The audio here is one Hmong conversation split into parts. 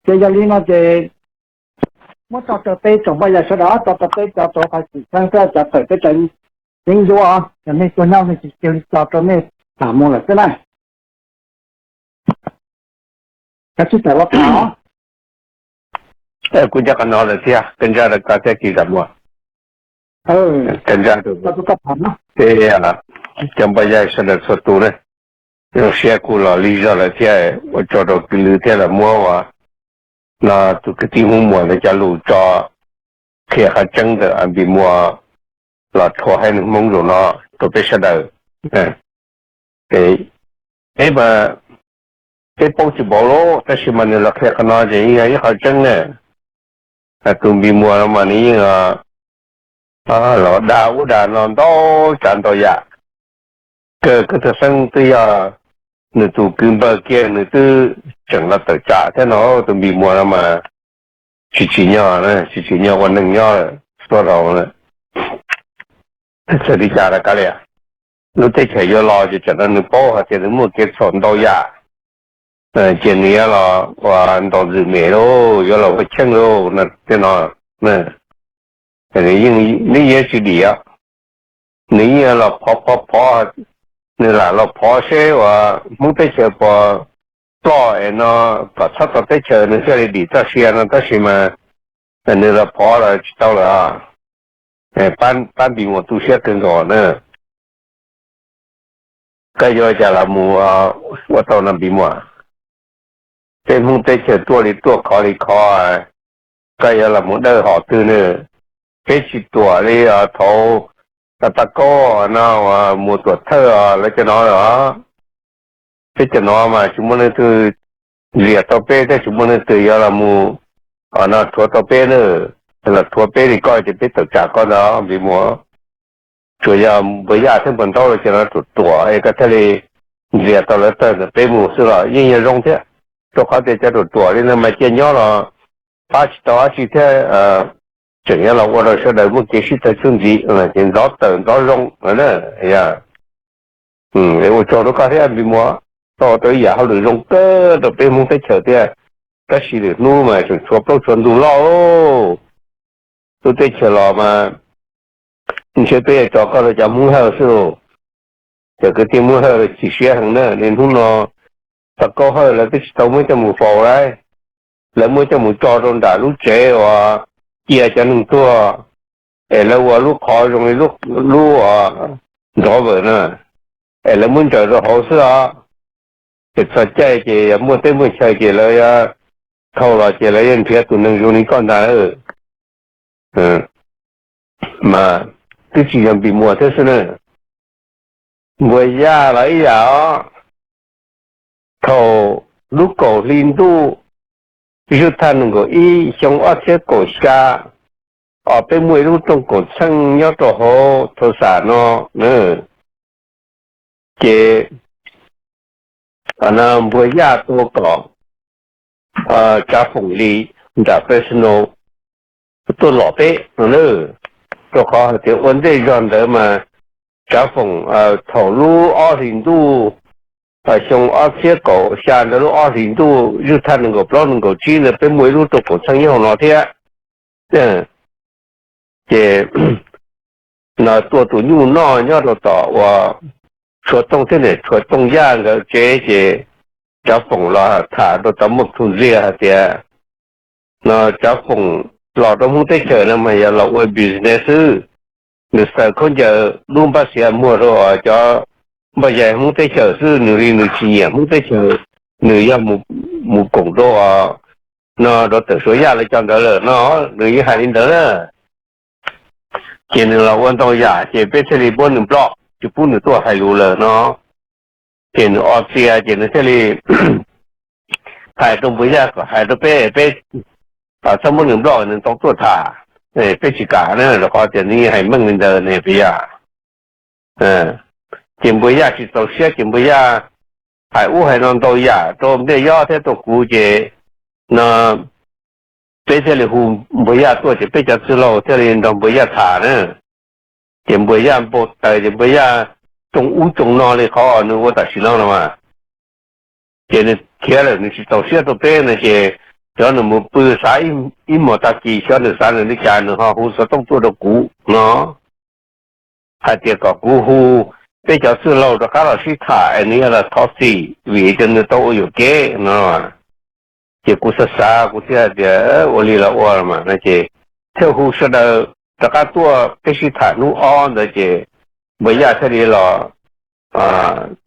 Ces yog li no ces muab tso rau peb tsoom npoj yaj sawv daws, tso rau peb cov tau qhov xwm txheeb thiab cov tawm peb cov yeeb ncuab, cov nej tuaj nyob nej tsis cia li tso rau nej tham mus lawm xwb na. Koj sib tham los tham. Kuv cov qhov no lawm thiab, koj ntsaj rau koj thiab Kis Zam Muas. Koj ntsaj rau, cov npoj yaj sawv daws txhua tus na, zoo siab kuv los lig zog lawm thiab, ua tsaug rau Kis Lwm thiab los muab ua no tus kwv tij Hmoob Muas ntawd cov lus tso qhia qhov tseeb ntawm Npis Muas los rhuav haiv neeg Hmoob zaum no rau peb sawv daws. Peb mas, peb paub tsis npaum li, tab sis mas nws los qhia qhov no ces yeej yog ib qhov tseeb na. Tus Npis Muas no mas nws yeej los dag ub dag no ntau tsav ntau yam. Kawg koj tus xeeb twb yog nws tus kwv npawg kiag nws twb tseem los tawm tsam thiab no, tus Npis Muas no mas tsis tsim nyog, tsis tsim nyog ua neeg nyob lawm, xuab dhau lawm. Txawm li cas los kav liam, lub teb chaws yuav los ces tsam no nws paub hais tias nws muaj kev txhaum ntau yam, ces nws yuav los ua ntaus ntxwm mem lauj, yuav los ua cheeb lauj no tej no. Nws yeej tsis dim os, nws yeej los phov phov phov, nws lam los phov seb uas Hmoob teb chaws puas ploj es no kom txhob tau teb chaws nws thiaj li dim txoj sia no tab sis mas nws los phov los tsis tau lawm. Pab Npis Muas tu siab kawg nkaus na. Koj yuav cas los mus ua tau no Npis Muas? Peb Hmoob teb chaws tuaj li tuaj khov li khov, koj yuav los mus dawj hom twg na? Peb tsis tuam li thaum Tag Kaub no mus tuam thawj lawv cov no lawm. Peb cov no mas tsis muaj leej twg ntxias tau peb thiab tsis muaj leej twg yuav los mus no rhuav tau peb na. Los rhuav peb li koj ces peb tawm tsam koj ntag Npis Muas. Tsuas yog Npuag Yaj thiab Npuag Ntaub lawv cov no ruam ruam es koj thiaj li ntxias tau lawv tawg ntawm peb mus xwb los yeej yog zoo thiab. Rau qhov tias cov ruam ruam li no mas cia nyob los pab tsis tau dab tsi thiab, tseem yuav los ua rau sawv daws muaj kev sib tawg txuj ntxiv ces ntxov tawm ntxov zoo na. Ua tsaug rau koj thiab Npis Muas, koj ua tau ib yam hauj lwm zoo kawg rau peb Hmoob teb chaws thiab. Tab sis lwm hnub mas tseem tshuav plaub tshuav ntug loj. Lub teb chaws los mas ntshe peb yuav tso koj rau cov Hmoob Hawj xwb lauj. Cov kwv tij Hmoob Hawj lawv chim siab heev na, niaj hnub no Tag Kaub Hawj lawv twb tsis tau muab coj mus faus lauj. Lawv muab coj mus tso rau nram lub tsev uas cia cov neeg tuag, es lawv ua lub qhov zoo li lub ntxov vawm na, es lawv muab ntsaws rau hauv xwb os. Ces txog caij ces yog muaj teb muaj chaw ces lawv yuav thau los ces lawv yuav nrhiav tus neeg zoo li koj ntag. Mas twb tsis yog Npis Muas thiab xwb na. Npuag Yaj los ib yam os. Thaum lub kaum hli ntuj, zug thaj nees nkaum ib xyoo ob txhiab kaum xya, os peb muaj ib lub rooj kaum txheej nyob rau hauv thau xam no na. Ces Npuag Yaj tua kom Tsav Foom Lis nram Fresno tuaj lom peb no na. Rau qhov hais tias ua ntej zog ntawd mas Tsav Foom thaum lub ob hlis ntuj, xyoo ob txhiab kaum xya ntawd lub ob hlis ntuj zug thaj nees nkaum plaub nees nkaum tsib ntawd peb muaj ib lub rooj kaum txheej nyob hauv no thiab. Ces no tuaj tus nyuj noj nyob rau tom uas Tshuav Tooj thiab niam Tshuav Tooj Yaj nkawd tsev ces Tsav Foom los tham rau tom Muaj Khu Ntxiag hais tias no Tsav Foom los rau Hmoob teb chaws no mas yog los ua business xwb. Nws xaws khaub ncaws dub npab xiav muag rau cov npoj yai Hmoob teb chaws xwb, nws li nws tsis nyiam Hmoob teb chaws, nws yog mus koom rau no rau tawm Suav Yaj lawv cov ntawd lawm no, nws yeej hais li ntawd na. Ces nws los ua ntau yam ces peb thiaj li muab nws block tsis pub nws tuaj hais lus lawm no. Ces nws o txia ces nws thiaj li hais rau Npuag Yaj kom hais rau peb, peb txhob muab nws block, nws tau tuaj tham, peb tsis kam na, rau qhov tias nws yeej hais meej li ntawd ne Npuag Yaj. Ces Npuag Yaj tsis txaus siab ces Npuag Yaj hais ub hais no ntau yam rau Npliaj Yob thiab rau kuv ces no peb thiaj li hu Npuag Yaj tuaj ces peb cov txwj laug thiaj li nrog Npuag Yaj tham na. Ces Npuag Yaj npau taws ces Npuag Yaj tsoo ub tsoo no li qhov nws ua tam sim no no mas. Ces nws khiav lawm nws tsis txaus siab rau peb no ces Xyov nws mus pw xav ib hmos tag kis, xyov nws xav nws li cas nws ho hu xov tooj tuaj rau kuv no, hais tias kom kuv hu peb cov txwj laug rov qab los sib tham es nws yog los thov txim vim tias nws tau ua yuam kev no. Ces kuv xav xav kuv thiaj hais tias ua li los ua mas no ces thiaj hu sawv daws rov qab tuaj peb sib tham hnub ob ntawd ces Npuag Yaj thiaj li los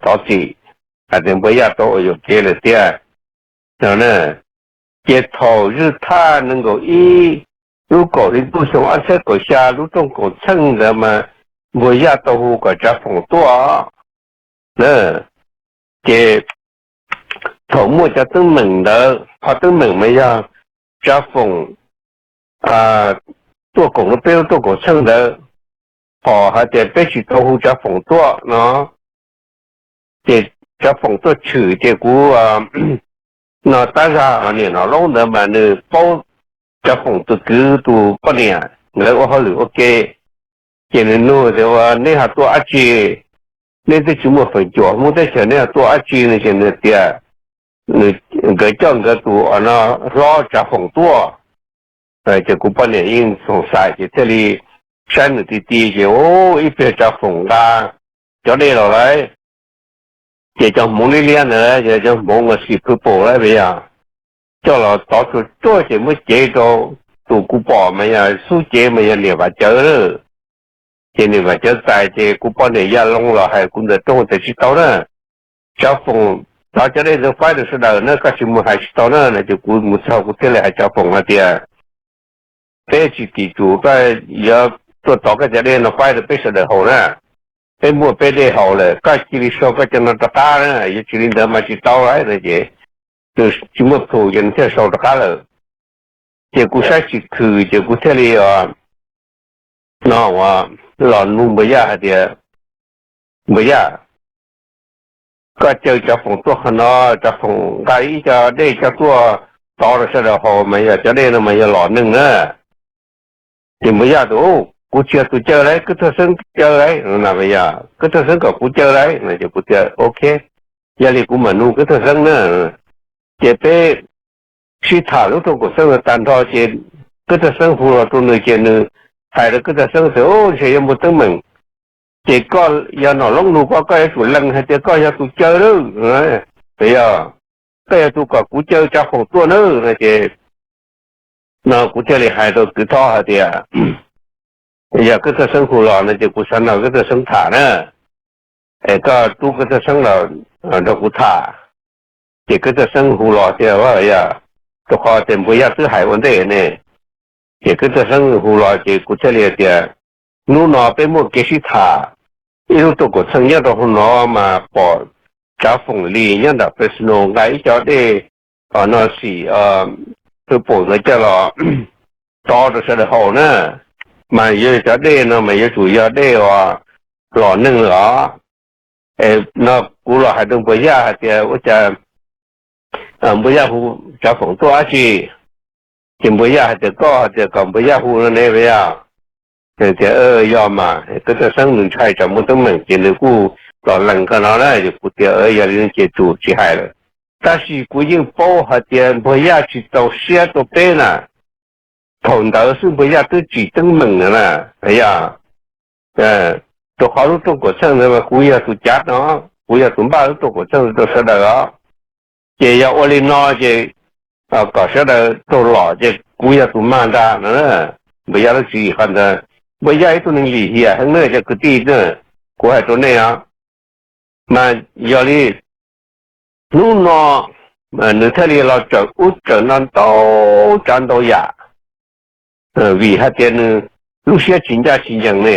thov txim hais tias Npuag Yaj tau ua yuam kev lawm tiag no. Ces thaum zwj thaj nees nkaum ib lub kaum hli ntuj xyoo ob txhiab kaum xya lub rooj kaum txheej ntawd mas Npuag Yaj tau hu kom Tsav Foom tuaj na. Ces thaum muaj cov teeb meem ntawd, qhov teeb meem mas yog Tsav Foom tuaj koom lub peb lub rooj kaum txheej ntawd, qhov hais tias peb tsis tau hu Tsav Foom tuaj no, ces Tsav Foom tuaj tshwm ces kuv no tab zag niam Nom Loob ntawd mas nws paub Tsav Foom tus kwv tus poj niam nkawd ua hauj lwm ua ke, ces nws nug tias ua neb ho tuaj dab tsi, neb twb tsis muaj feem cuam Hmoob teb chaws neb ho tuaj dab tsi no ces nws tias nkawd coj nkawd tus no hlob Tsav Foom tuaj. Ces kuv poj niam yeej xoom xaim ces thiaj li saib nws ti ti ces ib pliag Tsav Foom nqa cov dej los lawm, ces cov hmoov liab liab ntawd ces cov hmoov uas xim pw pum lawm yog coj los tov tsuag tsuag ces muab cev rau tus kuv pom mas yog xub cev mas yog niam Vam Cawv lawm. Ces niam Vam Cawv txais ces kuv poj niam ya loo los hais kuv ntawm rooj tias tsis tau na, Tsav Foom thov cov dej ntawd faib rau sawv daws na, koj tsis mus hais tsis tau na no ces kuv mus txog kuv thiaj li hais Tsav Foom hais tias peb tsis tim tsum koj yuav tuaj tov koj cov dej no faib rau peb sawv daws haus na, peb muaj peb dej haus lawm koj cia li sau koj cov no rov qab na, yuav tsis li ntawd mas tsis tau lawm no ces nws tsis muaj plhus ces nws thiaj sau rov qab lawm. Ces kuv saib tsis khwm ces kuv thiaj li no los nug Npuag Yaj hais tias Npuag Yaj, koj caw Tsav Foom tuaj qhov no, Tsav Foom nqa ib co dej coj tuaj tov rau sawv daws haus mas yog cov dej no mas yog lom neeg na. Ces Npuag Yaj tias kuv tsis yog tus caw lauj, Kwv Thaj Xeeb caw lauj no, Kwv Thaj Xeeb kom kuv caw lauj no ces kuv tias ok, yog li kuv mam nug Kwv Thaj Xeeb na. Ces peb sib tham lub rooj kaum txheej tag nrho ces Kwv Thaj Xeeb hu los rau nws ces nws hais rau Kwv Thaj Xeeb tias ntshe yuav muaj teeb meem, ces koj yog Nom Loob nug koj, koj yuav tsum lees hais tias koj yog tus caw lawm, yog koj yog tus kom kuv caw Tsav Foom tuaj na no ces no kuv thiaj li hais rau Kwv Thaj hais tias yog Kwv Thaj Xeeb hu los no ces kuv xav nrog Kwv Thaj Xeeb tham na, es koj rub Kwv Thaj Xeeb los nrog kuv tham. Ces Kwv Thaj Xeeb hu los tias yog, rau qhov tias Npuag Yaj twb hais ua ntej ne. Ces Kwv Thaj Xeeb hu los ces kuv thiaj li tias hnub no peb muaj kev sib tham ib lub rooj kaum txheej nyob rau hauv no mas pom Tsav Foom Lis nyob nram Fresno nqa ib co dej no xim pw pum ntawd coj los tov rau sawv daws haus na, mas yuav cov dej no mas yuav tsum yog dej uas lom neeg lawm os. No kuv los hais rau Npuag Yaj hais tias ua cas Npuag Yaj hu Tsav Foom tuaj dab tsi? Ces Npuag Yaj hais tias koj hais tias kom Npuag Yaj hu no ne Npuag Yaj. Tias yog mas, Kwv Thaj Xeeb nws ntshai tsam muaj teeb meem ces nws kuj los lees koj no na. Kuv tias yog li ces tsum tsis hais lawm. Tab sis kuv yeej paub hais tias Npuag Yaj tsis txaus siab rau peb na. Thaum ntawd xwb Npuag Yaj twb tsim teeb meem na, yog rau qhov lub rooj kaum txheej ntawd mas kuv yog tus cav no, kuv yog tus npaj lub rooj kaum txheej rau sawv daws os. Ces yog ua li no ces kom sawv daws raug lom ces kuv yog tus mag ntag no. Npuag Yaj lub tswv yim qhov ntawd, Npuag Yaj ib tug neeg lim hiam heev na cov kwv tij na, kuv hais rau nej os. Mas yog li hnub no nws thiaj li los tsawm ub tsawm no ntau tsav ntau yam, vim hais tias nws lub siab tsis ncaj tsis ncees ne,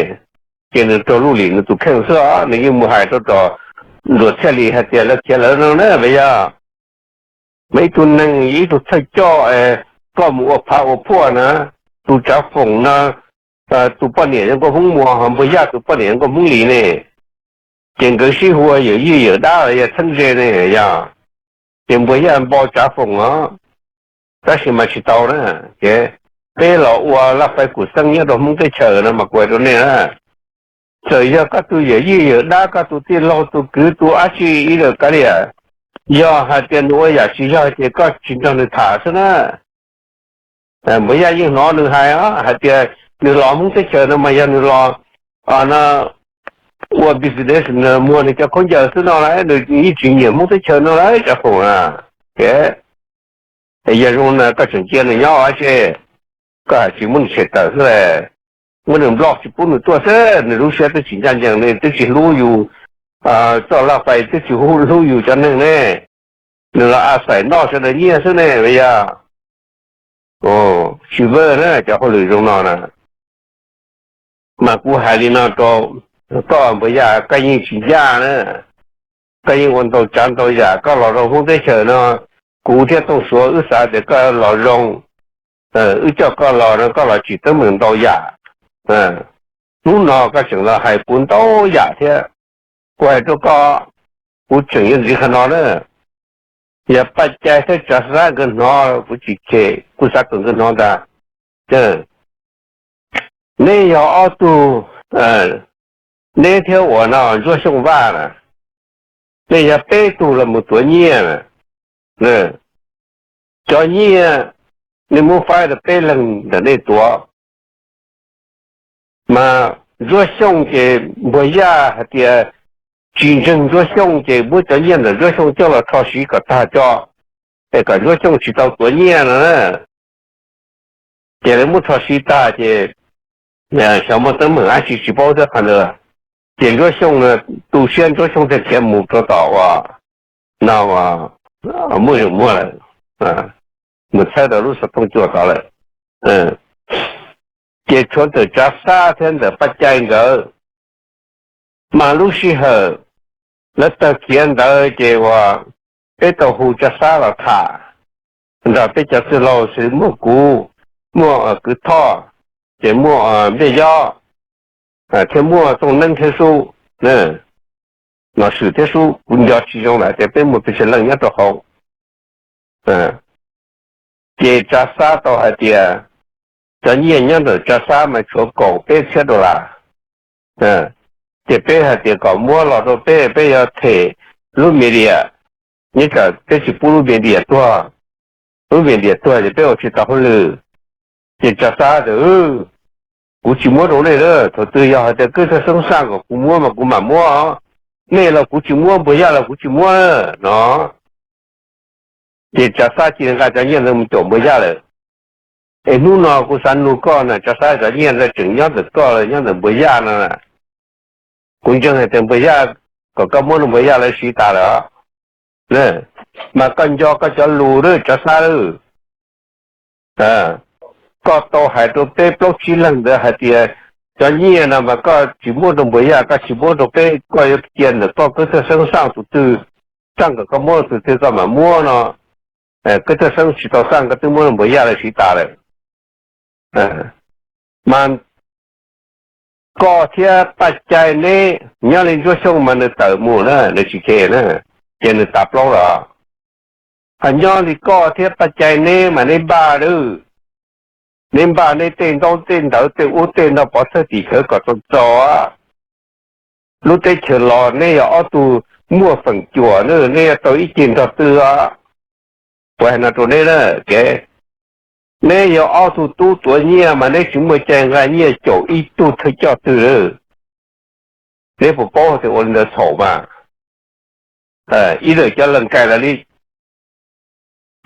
ces nws raug luj lim nws tus kheej xwb os. Nws yeej mus hais rau tom luag thiaj li hais tias lawv khiav lawv no na. Mas yog mas ib tug neeg ib tug thawj coj, koj mus ua phav ua phuaj na, tus Tsav Foom no tus poj niam yog nkauj Hmoob Muas, ho Npuag Yaj tus poj niam yog nkauj Hmoob Lis ne, ces nkawd sib hu ua yawm yij yawm dab los yog txheeb ze ne yog, ces Npuag Yaj npau Tsav Foom os. Tab sis mas tsis tau na, ces peb los ua laj fais kum xeeb nyob rau Hmoob teb chaws no mas kuv hais rau nej na, txawm yog koj tus yawm yij yawm dab, koj tus tij laug tus kwv tus dab tsi ib daim kav liam, Yog hais tias nws ua yam tsis yog ces koj tsis nrog nws tham xwb na. Npuas Yaj yeej hnov nws hais hais tias nws los Hmoob teb chaws no mas yog nws los no ua business, nws muag nws cov khaub ncaws xwb no las, nws yeej tsis nyiam Hmoob teb chaws no las, cov foom na. Ces yog zoo na koj tseem cia nws nyob ua tsi, koj hais tsis muab nws tshem tawm xwb las, muab nws block tsis pub nws tuaj xwb, nws lub siab twb tsis ncaj ncees ne, twb tsis hlub yus txoj laj fais, twb tsis hlub yus cov neeg ne. Nws los a xais noj sawv daws nyiaj xwb ne, yog tsis vwj na cov hauj lwm zoo no na. Mas kuv hais li no rau koj Npuas Yaj, koj yeej tsis ncaj na, koj yeej ua ntau tsav ntau yam, koj los rau Hmoob teb chaws no, kuv thiab Tooj Suav wb xav tias koj los zoo, wb coj koj los no koj los tsim teeb meem ntau yam. Hnub no koj tseem los hais kuv ntau yam thiab. Kuv hais rau koj, kuv tseem yuav ntxiv qhov no na. Yog Paj Cai thiab Tsav Xab nkawd hnov kuv tsis cem, kuv xav kom nkawd hnov ntag. Neb yog ob tug, neb thiab uas no Ntsuab Xyooj Vaj na, nej yog peb tug los mus tuav nyiaj na. Cov nyiaj nej muab faib rau peb leeg ntawm nej tuav. Mas Ntsuab Xyooj ces Npuas Yaj hais tias tsis ntseeg Ntsuab Xyooj ces muab cov nyiaj ntawm Ntsuab Xyooj coj los rho siv kom tag tso, es kom Ntsuab Xyooj tsis tau tuav nyiaj no na. Ces lawv muab rho siv tag ces xyov muaj teeb meem dab tsi tsis paub thiab qhov ntawd. Ces Ntsuab Xyooj tu siab, Ntsuab Xyooj thiaj khiav mus rau tom uas no muaj zeem muag lawm, mus txhawb rau lub xov tooj cua tod lawm. Ces tshuav ntawm Tsav Xab thiab ntawm Paj Cai nkawd. Mas lub sij hawm lawv tawg khiav ntawd ces uas peb tau hu Tsav Xab los tham nrog peb cov txwj laug xwb, muaj kuv, muaj Kwv Thoj, ces muaj Npliaj Yob, thiab muaj Tooj Neeb thiab Sub, Nom Swm thiab Sub, kuv nco tsis zoo lawm tias peb muaj pes tsawg leej nyob rau hauv. Ces Tsav Xab tau hais tias cov nyiaj nyob ntawm Tsav Xab mas tshuav kaum peb txhiab dollar. Ces peb hais tias kom muab los rau peb, peb yuav them lub media, nyob tsam peb tsis pub lub media tuag. Lub media tuag ces peb ua tsis tau hauj lwm. Ces Tsav Xab tias, kuv tsis muab rau nej lawm, thaum twg yog hais tias Kub Thaj Xeeb xaj kom kuv muab mas kuv mam muab, nej los kuv tsis muab, Npuas Yaj los kuv tsis muab no. Ces Tsav Xab cia li nqa cov nyiaj ntawd mus caum Npuas Yaj lawm. Es hnub no kuv xav nug koj na, Tsav Xab, cov nyiaj ntawd tseem nyob ntawm koj los nyob ntawm Npuas Yaj no? Kuv ntseeg hais tias Npuas Yaj, kom koj muab rau Npuas Yaj lawv siv tas lawm. Mas koj nco koj cov lus lawm Tsav Xab lawm. Koj tau hais rau peb plaub tsib leeg ntawd hais tias cov nyiaj no mas koj tsis muab rau Npuas Yaj, koj tsis muab rau peb, koj yuav cia ntawm koj, Kub Thaj Xeeb xaj tus twg, xaj kom koj muab tus twg koj mam muab no. Kub Thaj Xeeb tsis tau xaj, koj twb muab rau Npuas Yaj lawv siv tas lawm. Mas koj thiab Paj Cai neb nyob li Ntsuab Xyooj mas nws tawm mus na, nws tsis khe na, ces nws tas plaub lawm. Ho nyob li koj thiab Paj Cai neb mas neb npaj lawm, neb npaj neb tej ntaub tej ntawv tej ub tej no pov thawj tim khawv kom txaus txaus. Lub teb chaws los neb yog ob tug muaj feem cuam na, neb yuav tau ib ce nrog twg os. Kuv hais no rau neb na, kev, neb yog ob tug tub tuav nyiaj mas neb tsis muaj cai nqa nyiaj caum ib tug thawj coj twg lawm. Neb puas paub tias ua li ntawd txhaum mas? Ib lawm cov lees kais los li,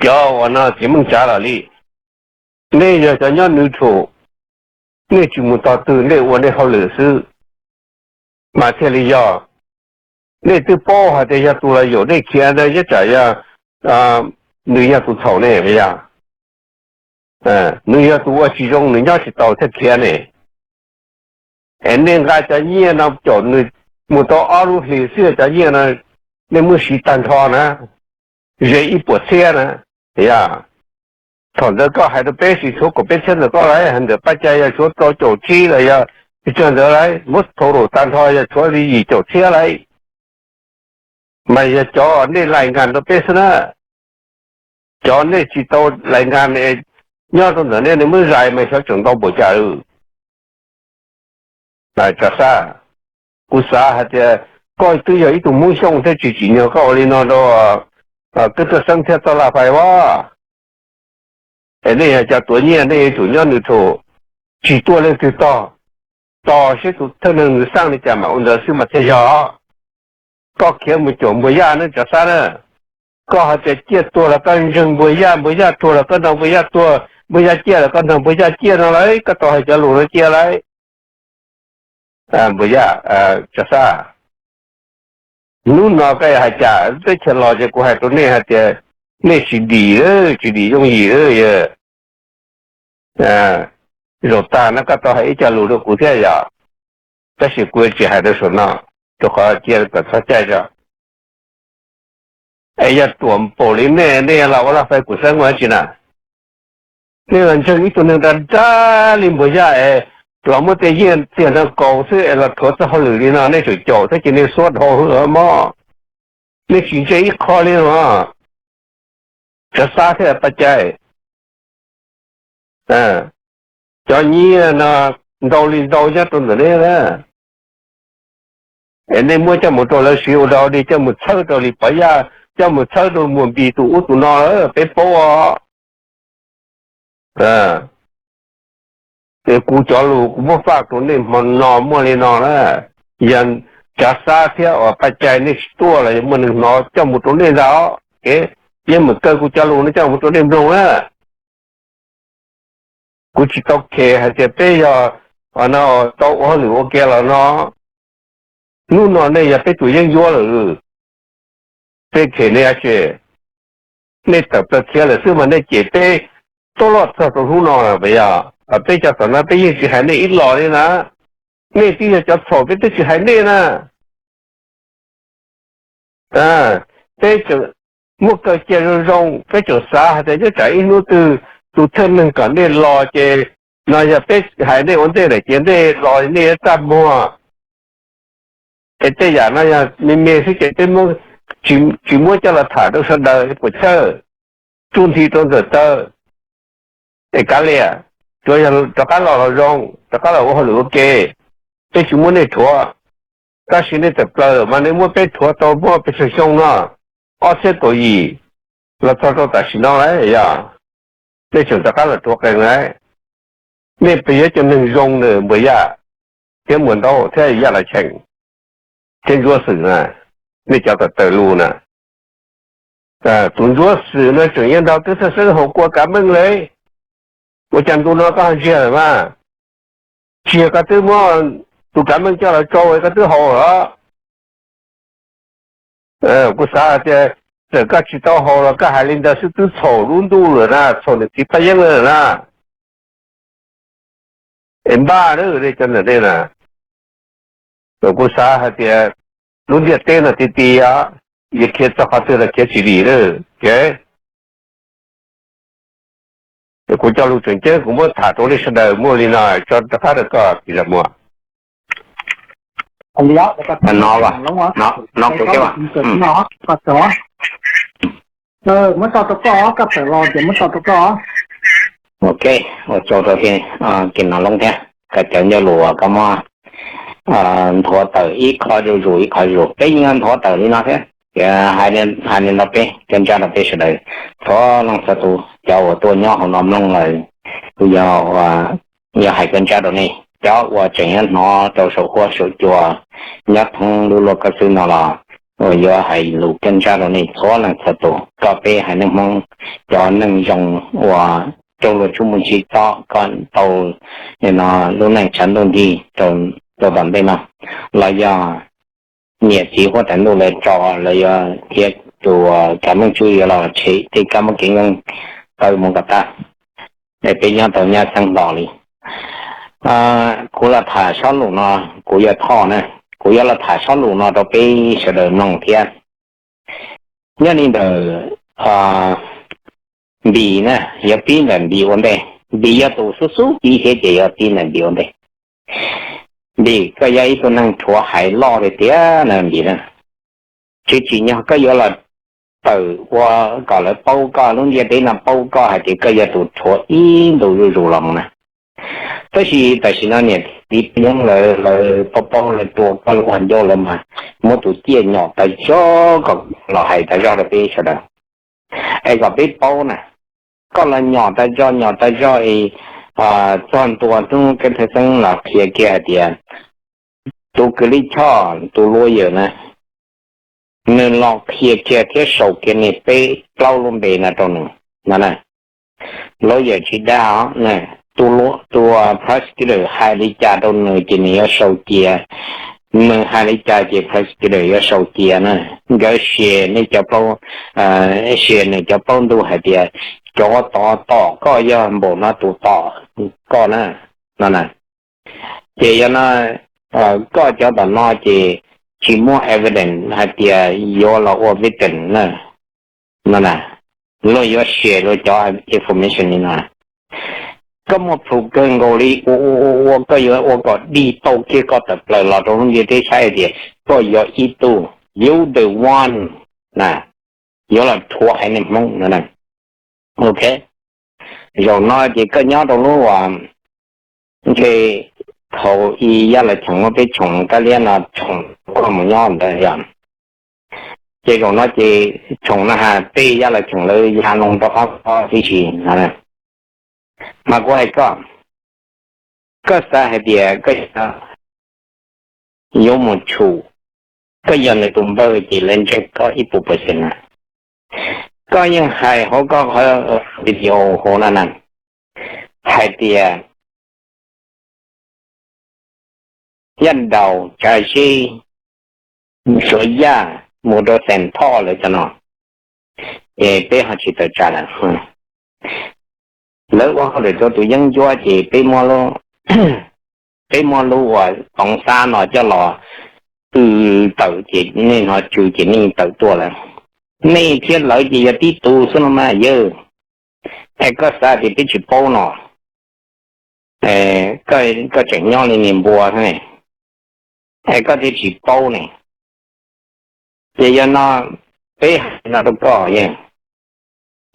cov uas no txiv meej tsav los li, nej yog cov nyob neutral, nej tsis mus tog twg, nej ua nej hauj lwm xwb mas thiaj li yog. Nej twb paub hais tias yog tus los yaum nej khiav ntawd, nyob tsam yog nws yog tus txhaum ne, yog nws yog tus ua tsis zoo, nws nyob tsis tau thiaj khiav ne. Es nej nqa cov nyiaj no caum nws mus tau ob lub hlis xwb, cov nyiaj no nej muab siv tag nrho na, ze ib puas txhiab na, yog. Thaum ntawd koj hais rau peb sis tshuav kaum peb txhiab ntawm koj lauj, hais ntawm Paj Cai yog tshuav rau caum tsib los yog pes tsawg ntawd lauj, muab total tag nrho yog tshuav li yim caum txhiab lauj. Mas yog cov nej lais nkas rau peb xwb na, cov nej tsis tau lais nkas, nyob rau ntawm nej, nej muab zais mas xyov tseem ntau npaum cas lawm. Tsav Xab, kuv xav hais tias koj twb yog ib tug Hmoob Xyooj thiab, tsis tsim nyog koj ua li no rau Koj tuaj xeeb thiab txoj laj fais as, es nej yog cov tuav nyiaj nej yuav tsum nyob nws thum, tsis tuaj leej twg tog, tos seb tus thawj neeg nws xaj li cas mam ua ntawd xwb mas thiaj yog. Koj khiav mus caum npuas yaj ne Tsav Xab na, koj hais tias ciaj tuag los koj ntseeg npuas yaj, npuas yaj tuag los koj nrog npuas yaj tuag, npuas yaj ciaj los koj nrog npuas yaj ciaj no lauj, koj tau hais cov lus no cia lauj. Npuas yaj, Tsav Xab, hnub no koj yuav hais cas? Teb chaws los ces kuv hais rau nej hais tias nej tsis dim, tsis dim yooj yim. Zaum tag no koj tau hais ib co lus rau kuv thiab yom, tab sis kuv yuav tsis hais rau saum no, rau qhov cia kom txog caij tso. Es yog ruam npaum li nej, nej los ua laj fais kuv xeeb ua dab tsi na? Nej los ntseeg ib tug neeg dag dag li npuas yaj es los muab tej nyiaj txiag no kaus xwb es los rhuav txoj hauj lwm li no, nej tseem caum thiab ces nej xuab dhau hwv mob. Nej tsis ntseeg ib qho li no. Tsav Xab thiab Paj Cai, cov nyiaj no ntau li ntau nyob rau ntawm nej na. Es nej muab coj mus rau lawv siv ua dog dig, coj mus txhawb rau li Pov Yaj, coj mus txhawb rau Muas Npis tus ub tus no lawm peb paub os. Es kuv cov lus kuv muab faj rau nej hmo no muaj li no na. Yog Tsav Xab thiab uas Paj Cai nej tsis tuaj los yog muaj neeg hnov coj mus rau nej ntag os. Kev yeej meem kaw kuv cov lus no coj mus rau nej mloog na. Kuv tsis tau khem hais tias peb yog no tau ua hauj lwm ua ke los no. Hnub no nej yog peb tus yeeb ncuab lawm. Peb khem nej dab tsi? Nej tawm plaws khiav lawm xwb mas nej cem peb tuaj loj txog rau hnub no lawm puas yog? Peb cov tom no peb yeej tsis hais nej ib los li na. Nej twb yog cov txhaum peb twb tsis hais nej na. Peb tseem muab kaw cia zoo zoo, peb tseem xav hais tias nyob tsam ib hnub twg tus thawj neeg kom nej los ces no yog peb hais nej ua ntej lawm ces nej los nej yuav txaj muag. Es tej yam no yog me me xwb ces peb tsis muab coj los tham rau sawv daws puas chawj, tsuj nthi rau ntxawm taw. Es kav liam, tsuas yog rov qab los los zoo, rov qab los ua hauj lwm ua ke, peb tsis muab nej rhuav. Tab sis nej tawm plaws lawm mas nej muab peb rhuav tau muaj pes tsawg xyoo no, ob txhiab kaum yim los txog rau tam sim no lawm yog nej tseem rov qab los rhuav qees lawm. Nej puas yog cov neeg zoo na Npuas Yaj thiab Muas Ntaub thiab Yaj Los Cheem thiab Ntsuab Xwm na, nej cov tawm tawm lus na. Tus Ntsuab Xwm no tseem yuav nrog Tub Thaj Xeeb haus kua kav meej li. Ua cas ntu no koj ho ntsiag lawm mas? Tsis yog koj twb muab tus kav meej coj los tsau koj twb haus los? Kuv xav hais tias txawm koj tsis tau haus los koj hais li ntawd xwb twb txhaum lub ntuj lawm na, txhaum niam txiv paj yeeb lawm na. Es npaj nej cov ntawm nej na, kuv xav hais tias lub ntiaj teb no ti ti os, yuav khiav txog qhov twg los khiav tsis dim lawm. Es kuv cov lus tseem ceeb kuv muab tham rau nej sawv daws muaj li no, tso rov qab rau koj Kis Zam Muas. No, no kuv thiab. Muab tso rau koj, koj tawm los ces muab tso rau koj. Ok, ua tsaug rau Kis Nom Loob thiab koj cov ncauj lus uas koj muab nthuav tawm ib qho zuj zus ib qho zuj zus, peb yeej nthuav tawm li no thiab. Hais li no peb cov ntsaj rau peb sawv daws, txhua leej txhua tus cov uas tuaj nyob hauv no mloog lawm, kuv yog, yog hais koj ntsaj rau nej cov uas tseem nyob hnov rau saum huab saum cua, nyob thoob lub luaj koj xwb no los, uas yuav hais lus koj ntsaj rau nej txhua leej txhua tus, koj peb haiv neeg Hmoob cov neeg zoo uas raug luag tsub muaj ntsib txob, koj tau no lub neej tshav ntuj nti rau tom ntej no, los yog niam txiv huab tais ntuj lawv tso, los yog thiab tus kav meej tsub yuav los tshem tej kab mob kev nkeeg taw mus kom tag, es peb nyob tau nyab xeeb hlo li. Kuv los tham sob lus no, kuv yog Thoj na, kuv yuav los tham sob lus no rau peb sawv daws mloog thiab. Nyob li ntawm Npis na, yuav pib ntawm Npis ua ntej. Npis yog tus xub xub pib thiab ces yuav pib ntawm Npis ua ntej. Npis, koj yog ib tug neeg rhuav haiv loj tiag tiag na Npis na. Tsis tsim nyog koj yuav los tawm ua kom lawv paub koj, lub ntiaj teb no paub koj hais tias koj yog tus rhuav ib ntus zuj zus los mus na. Tab sis tam sim no niam txiv paj yeeb lawv, lawv paub paub lawv tua koj lub qhov ncauj lawm mas muab tus ciaj nyom tas zog kom los hais tas zog rau peb sawv daws. Es kom peb paub na, koj los nyom tas zog nyom tas zog es txog ntua hnub Kev Thawj Xeeb los qhia kiag hais tias tus kws lij choj tus lawyer na, nws los qhia kiag thiab sau kiag nws peb plaub lub npe no rau nws no na. Lawyer tsis dag os, tus prosecutor hais li cas rau nws ces nws yuav sau cia, nws hais li cas ces prosecutor yuav sau cia na. Nkawd share nej cov plaub, share nws cov plaub ntug hais tias cov tom tom koj yog npaum no tus tom koj na, no na. Ces yog no koj cov tom no ces tsis muaj evidence hais tias yuav los ua victim na, no na. Luag yuav share luag cov information li no. Koj muaj proof kawg nkaus li ua ua ua ua koj yuav ua kom dig tau kiag koj tawm plaws los rau lub ntiaj teb saib hais tias koj yog ib tug, you the one na, yuav los rhuav haiv neeg Hmoob no na. Ok, zaum no ces koj nyob rau lub uas ntshe thaum i Yaj Laj Cheem muab peb tshoom kab liab no tshoom koj mus nyob ntawd yom. Ces zaum no ces tshoom no has tej Yaj Laj Cheem lawv ya loo rau qab tib si no. Mas kuv hais koj, koj xav hais tias koj yuav mus tshum, koj yog nws tus npawg ces lawv ntseeg koj ib puas percent na. Koj yeej hais hauv koj qhov video hauv no na, hais tias Yaj Daus Tsav Zeb, Suav Yaj mus rau Xeem Thoj lawv cov no, es peb ho tsis tawm tsam lawm. Lawv ua hauj lwm rau tus yeeb ncuab ces peb muab lub uas toov xab no coj los tw tawm ces nej hnov tsw ces nej tawm tuaj lawm. Nej thiab lawv ces yog tib tug xwb no mas yawg. Es koj xav tias peb tsis paub no, koj tseem nyob li niag npua thiab, es koj thiaj tsis paub ne. Ces yog no peb hais no rau koj,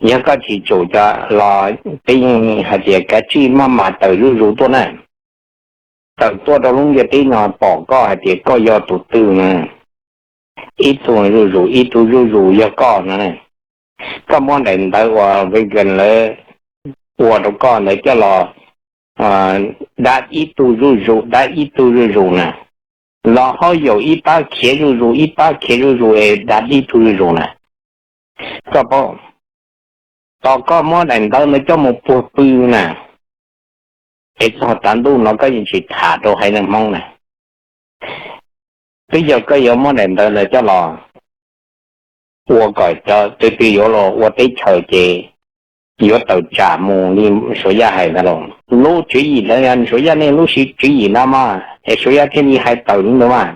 yog koj tsis tsum cov los peb yeej hais tias kav tsij maj mam tawm zuj zus tuaj na. Tawm tuaj rau lub ntiaj teb no pom koj hais tias koj yog tus twg na. Ib tug zuj zus, ib tug zuj zus yog koj no. Koj muab daim ntawv uas Reagan lawv ua rau koj ntawd coj los dab ib tug zuj zus, dab ib tug zuj zus na. Los hauj yaum ib pab khiav zuj zus, ib pab khiav zuj zus es dab ib tug zuj zus na. Koj paub, tos koj muab daim ntawv ntawd coj mus puag pw na, es txog tav ntuj no koj yeej tsis tham rau haiv neeg Hmoob na. Twb yog koj yuav muab daim ntawv ntawd coj los ua kom cov twg twg yuav los ua teb chaws ces yuav tawm tsam mus li Suav Yaj hais ntawd los. Lub tswv yim ntawd yog Suav Yaj niaj lub tswv yim ntawd mas es Suav Yaj thiaj li hais tawm li ntawd mas.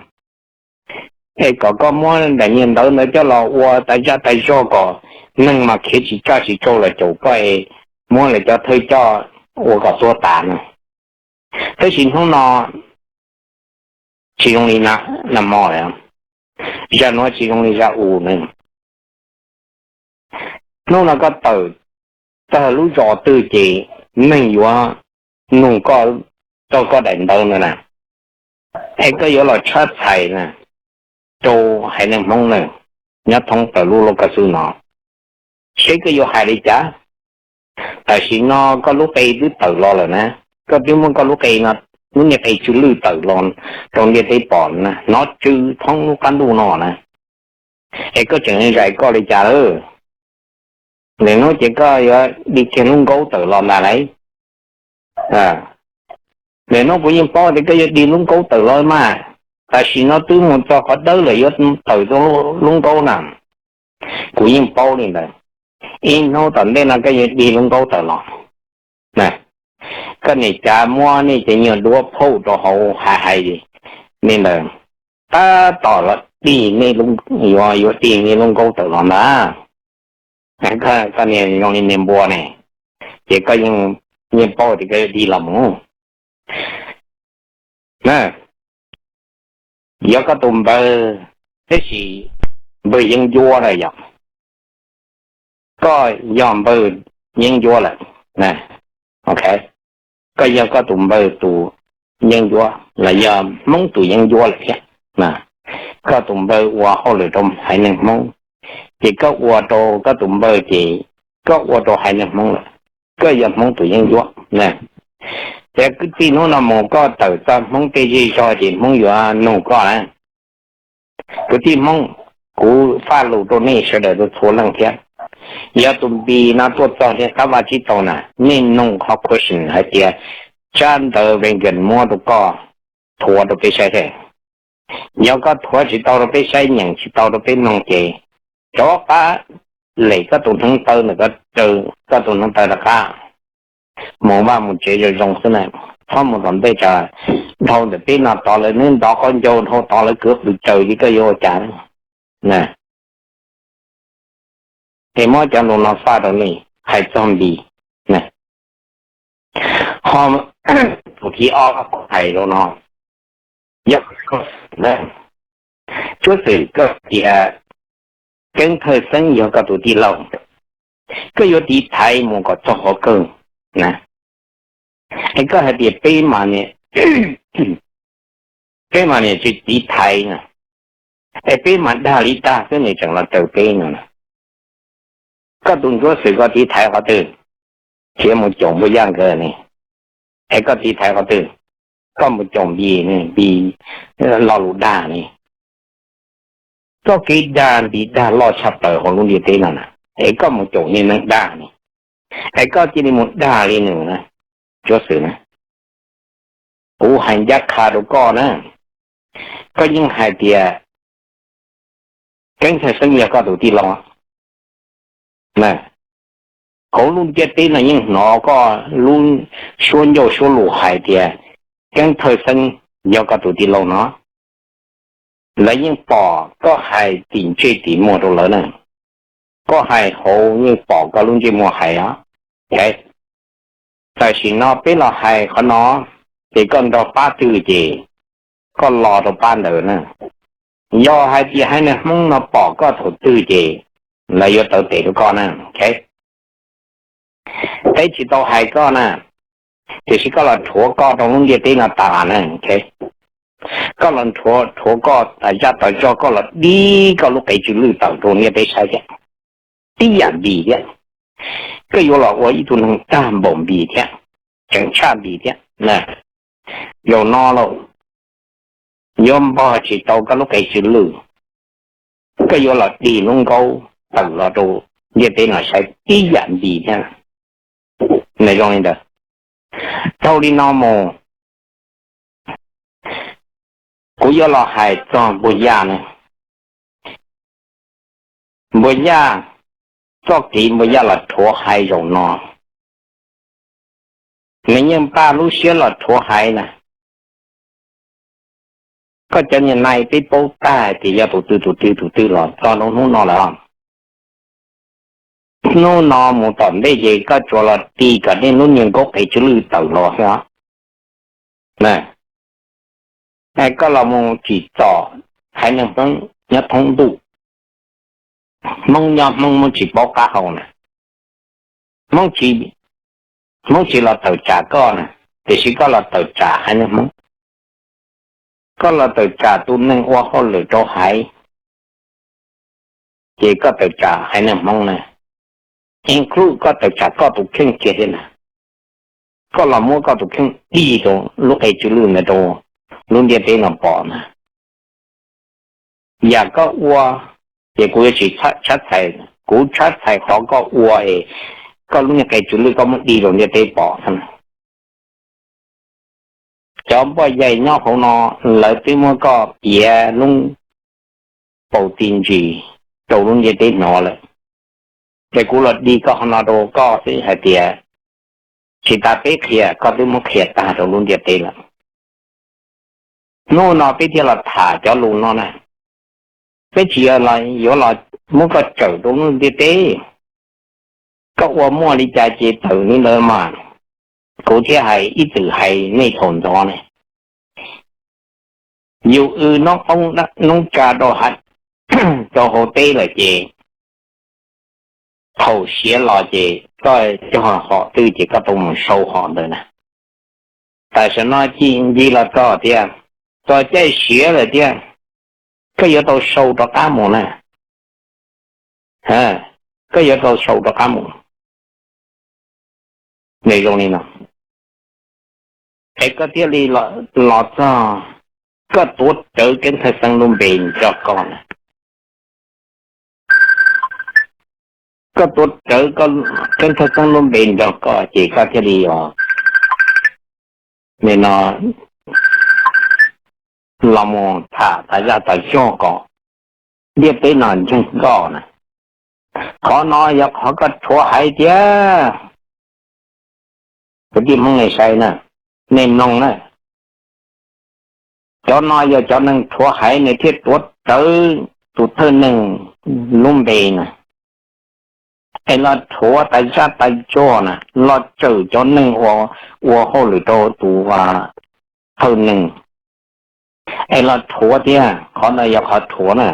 Es kom koj muab daim niag ntawv ntawd coj los ua tas zaj tas zog kom neeg mas khiav tsis txaj tsis tsau los caum koj es muab lawv cov thawj coj ua kom tuag tas na. Tab sis hnub no tsis zoo li nag hmo lawm, zaj nuav tsis zoo li zaj u na. Hnub no koj tawm txog lub zos twg ces neeg yuav nug koj txog koj daim ntawv ntawd na, es koj yuav los tshab txhais na rau haiv neeg Hmoob na nyob thoob plaws lub lauj kaub xwb no, seb koj yuav hais li cas. Tam sim no koj lub qe twb tawm los lawm na, koj twb muab koj lub qe no, lub niag qe tsw lwj tawm los rau ntiaj teb pom na, hnov tsw thoob lub qab ntuj no na, es koj tseem zais koj li cas lawm? Lwm hnub ces koj yuav dig kiag lub nkaub tawm los ntag lauj. Lwm hnub kuv yeej paub tias koj yuav dig lub nkaub tawm los mas, tam sim no twb mus txog qhov dawb lawm yuav tawm tau lub nkaub na. Kuv yeej paub li ntawd, ib hnub tom ntej no koj yuav dig lub nkaub tawm los. Koj niam cav muab nej cov nyuag duab phauj rau hauv hais hais li ntawd, tab tom los dig nej, yuav dig nej lub nkaub tawm los ntag. Koj niag zoo li niag npua ne, ces koj yeej paub tias koj yuav dig los mus. Yog koj tus npawg, tab sis npawg yeeb ncuab na yog, koj yog npawg yeeb ncuab lawm, ok, koj yog koj tus npawg tus yeeb ncuab los yog Hmoob tus yeeb ncuab lawm thiab. Koj tus npawg ua hauj lwm rau haiv neeg Hmoob, Ces koj ua rau koj tus npawg ces koj ua rau haiv neeg Hmoob lawm, koj yog Hmoob tus yeeb ncuab na. Ces kwv tij, hnub no mus koj tawm txog Hmoob tej zej zog ces Hmoob yuav nug koj na. Kwv tij Hmoob, kuv faj lus rau nej sawv daws txhua leej thiab. Yog tus Npis no tuaj txog li qab vaj tsib taug na, nej nug qhov question hais tias tsab ntawv Vengan muab rau koj thuav rau peb saib thiab. Yog koj thuav tsis tau rau peb saib, nyeem tsis tau rau peb mloog ces rov qab lem koj tus hneev taw ntawm koj, koj tus hneev taw rov qab mus vaj mus tsev zoo zoo xwb na. Txhob mus tom ntej tsam dhau ntawm peb no tod lawv neb ntov qaub ncaug dhau tod lawv kwv qws raws li koj yuav ua cas na. Es muab cov lus no faj rau nej hais txog Npis na. Ho tus thib ob kuv hais rau no, yog Tsuab Xwm, koj tias Keeb Thawj Xeeb yog koj tus tij laug, koj yuav tiv thaiv mus kom txog qhov kawg na. Es koj hais tias peb mas, peb mas niam tsis tiv thaiv na, es peb mas dag li tag xwb nws tseem los raws peb no na. Koj tus Ntsuab Xwm koj tiv thaiv qhov twg? Khiav mus caum Npuag Yaj nkawd ne, es koj tiv thaiv qhov twg? Koj mus caum Npis, Npis lo lus dag ne. Txoj kev dag Npis dag loj tshaj plaws hauv lub ntiaj teb no na, es koj mus caum niag neeg dag ne, es koj cia li mus dag li nws na, Ntsuab Xwm na. Kuv hais ncaj qha rau koj na, koj yeej hais tias Keeb Thawj Xeeb yog koj tus tij laug na. Hauv lub ntiaj teb no yeej hnov koj lub suab ncauj suab lus hais tias Keeb Thawj Xeeb yog koj tus tij laug no. Lawv yeej pom koj hais tim ntsej tim muag rau lawv na. Koj hais hauv yeej pom koj lub ntsej muag hais os. Tam sim no peb los hais qhov no, ces koj nrog pab twg ces koj lo rau pab ntawd na. Yog hais tias haiv neeg Hmoob no pom koj thaum twg ces lawv yuav taw tes rau koj na. Peb tsis tau hais koj na, tiam sis koj los rhuav koj rau lub ntiaj teb no tas na. Koj los rhuav, rhuav koj tas zaj tas zog, koj los dib koj lub qe tsw lwj tawm rau ntiaj teb saib thiab. Tib yam Npis thiab, koj yuav los ua ib tug neeg tag npaum Npis thiab, tseem tshaj Npis thiab na. Zaum no los yuav npog tsis tau koj lub qe tsw lwj, koj yuav los dig lub nkaub tawm los rau ntiaj teb no saib tib yam Npis thiab. Nws zoo li ntawd. Dhau li no mus, kuv yuav los hais txog Npuag Yaj na. Npuag Yaj, txoj kev Npuag Yaj los rhuav haiv zaum no, nws yeej npaj lub siab los rhuav haiv na. Koj cov niag nai peb paub tag hais tias yog tus twg tus twg tus twg los txog rau hnub no lawm. Hnub no mus tom ntej ces koj tsuas los tig kom nej lub niag nkaub qe tsw lwj tawm los xwb os. Koj los mus tsim txom haiv neeg Hmoob nyob thoob ntuj. Hmoob nyob Hmoob, Hmoob tsis paub qab hau na. Hmoob tsis, Hmoob tsis los tawm tsam koj na, tiam sis koj los tawm tsam haiv neeg Hmoob. Koj los tawm tsam tus neeg ua hauj lwm rau haiv, ces koj tawm tsam haiv neeg Hmoob na. Include koj tawm tsam koj tus kheej kiag thiab na. Koj los muab koj tus kheej dig rau lub qe tsw lwj ntawd rau lub ntiaj teb no pom na. Yam koj ua, ces kuv yuav tsis tshab txhais, kuv tshab txhais qhov koj ua es koj lub niag qe tsw lwj koj muab dig rau ntiaj teb pom xwb na. Cov npoj yaig nyob hauv no, lawv twb muab koj piav lub paus ti ntsis rau lub ntiaj teb hnov lawm. Ces kuv los dig koj qhov no rau koj xwb hais tias tsis tas peb qhia koj twb muab qhia tag rau lub ntiaj teb lawm. Hnub no peb thiaj los tham cov lus no na. Peb tsis yuav los muab koj tsawm rau lub ntiaj teb. Koj ua muaj li cas ces tawm li ntawd mas. Kuv thiaj hais ib txwm hais nej thaum ntxov ne, yus w noob qoob noob tsa rau hauv teb lawm ces thaum siav los ces koj cog hom twg ces koj tau mus sau hom ntawd na. Tam sim no ci nci los txog tiag, txog caij siav lawm tiag, koj yuav tau sau rov qab mus na. koj yuav tau sau rov qab mus. Nws zoo li no, es koj thiaj li los txog, koj tuav rawv Keeb Thawj Xeeb lub npe nrog koj na. Koj tuav rawv Keeb Thawj Xeeb lub npe nrog koj ces koj thiaj li os, nim no los mus tham tas zaj tas zog kom ntiaj teb no ntseeg koj na. Qhov no yog qhov koj rhuav haiv tiag. Kwv tij Hmoob nej saib na, nej mloog na, cov no yog cov neeg rhuav haiv nws thiaj tuav rawv tus thawj neeg lub npe na, es los rhuav tas zaj tas zog na, los tsawm cov neeg ua hauj lwm rau tus thawj neeg, es los rhuav thiab. Qhov no yog qhov rhuav na,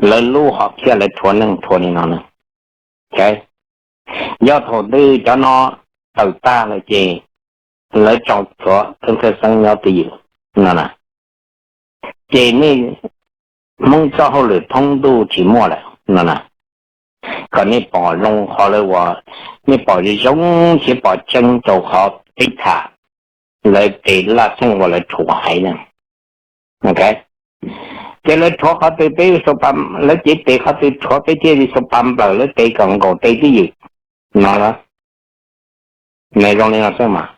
lawv lub hom phiaj lawv rhuav neeg rhuav li no na. Yog thaum twg cov no tawm tag lawm ces lawv tso tshuav Keeb Thawj Xeeb nyob twj ywm no na, ces nej Hmoob txoj hauj lwm thoob ntuj tsis muaj lawm no na. Kom nej pom zoo qhov lawv ua, nej pom zoo thiab pom tseeb rau qhov peb tham, lawv tes laj xeej uas lawv rhuav haiv na. Ces lawv rhuav qhov twg peb, lawv cev tes qhov twg rhuav peb thiaj li xav pa nplawm lawv tes kom nkaus tes twj ywm no. Nws zoo li no xwb mas.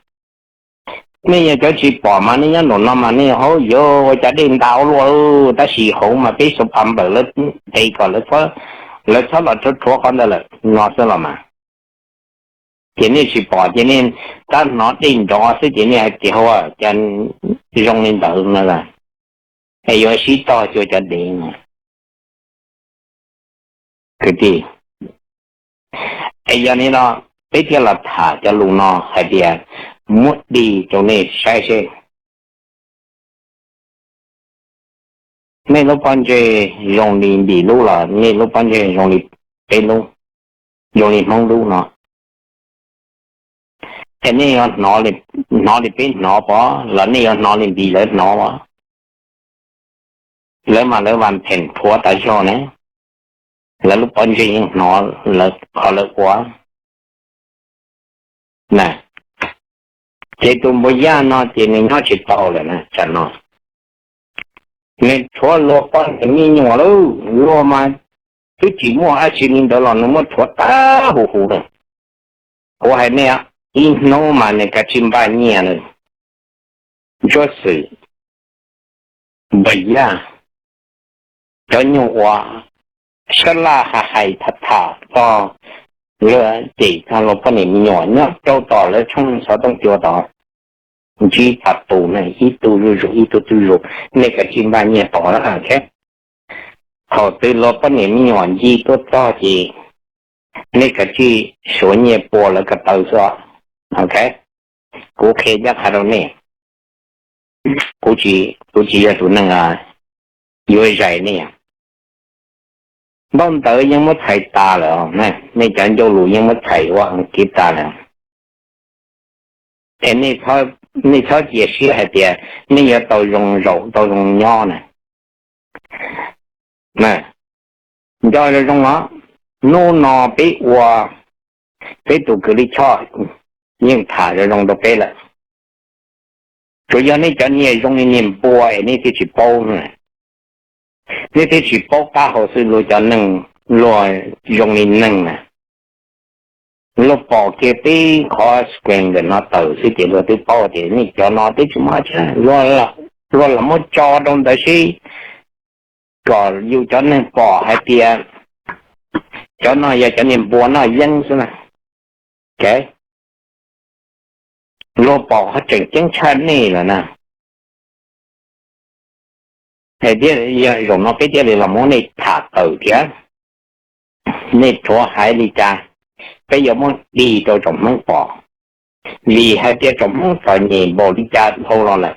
Nej yog cov tsis pom mas nej nyob nraum no mas nej hauv yuav ua cas dej nta ua luaj, tab sis hauv mas peb xav pa nplawm lawv tes kom lawv txhob los rhuav rhuav qhov ntawd lawm no xwb los mas. Ces nej tsis pom ces nej tab hnov dej nrov xwb ces nej hais tias hauv cas zoo li ntawd no, es yuav sib tog cuag cov dev no. Kwv tij, es yog li no peb thiaj los tham cov lus no hais tias muab dig rau nej saib seb nej lub pob ntseg zoo li Npis lub los nej lub pob ntseg zoo li peb lub, zoo li Hmoob lub no. Es nej yuav hnov li peb hnov pov los nej yuav hnov li Npis lawv hnov? Lawv mas lawv vas pheem rhuav tas zog ne, lawv lub pob ntseg yeej hnov lawv qhov lawv ua na. Ces tus npua yaj no ces nws nyob tsis tau lawm na, tsam no nws rhuav luag poj niam me nyuam lauj, luag mas twb tsis muaj dab tsi li ntawd los nws muab rhuav tag huv huv na. Kuv hais nej, ib hnub mas nws kav tsij npaj nyiaj na. Ntsuab Xwm, npua yaj, cov nyuj ua sab laj hais hais tham tham txog luag cem txog luag poj niam me nyuam nyob rau tom lawv tshooj xov tooj cua tod, ntsib tas tus ne, ib tug zuj zus ib tug zuj zus, nej kav tsij npaj nyiaj pov lawm. Thaum twg luag poj niam me nyuam ncig tuaj txog ces nej kav tsij suav nyiaj pua lawv ko taw xwb. Ok, kuv qhia ncaj qha rau nej, kuv tsis yog tus neeg yuav zais nej. Ntaub ntawv yeej muab txhais tas lawm, nej cov ncauj lus yeej muab txhais ua kev tas lawm. Es nej txhob cia siab hais tias nej yuav tau zoo zaum tau zoo nyob na. Nco zoo zoo os, hnub no peb ua, peb tus kws lij choj yeej tham zoo zoo rau peb lawm. Tsuas yog nej cov niag zoo li niag npua es nej thiaj tsis paub, nej thiaj tsis paub qab hau xwb. Luag cov neeg, luag zoo li neeg na, luag pom kiag peb qhov screen ntawm no tawm xwb ces luag twb paub tias nej cov no twb tsis muaj dab tsi, luag los muab tso rau ntawd seb kom yus cov neeg pom hais tias cov no yog cov niag npua noj yeeb xwb na. Luag pom qhov tseem ceeb tshaj nej lawm na. Thiab zaum no peb thiaj li los muab nej tham tawm thiab. Nej rhuav haiv li cas, peb yuav muab dig rau tsoom Hmoob pom, vim hais tias tsoom Hmoob txom nyem npaum li cas dhau los lawm.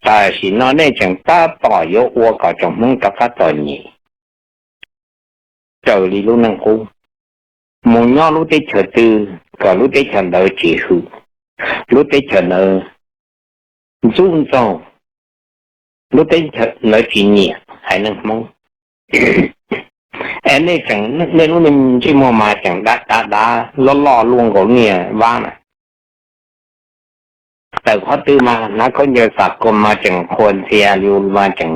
Tam sim no nej tseem tab tom yuav ua kom tsoom Hmoob rov qab txom nyem raws li lub neej qub, mus nyob lub teb chaws twg kom lub teb chaws ntawd tsis hwm, lub teb chaws ntawd ntxub ntxaug, lub teb chaws ntawd tsis nyiam haiv neeg Hmoob. Es nej tseem, nej lub ntsej muag mas tseem dav dav dav loj loj luaj nkaus niag vab na. Tawm qhov twg mas hnav khaub ncaws xam kos mas tseem qhuas ntxhias li mas tseem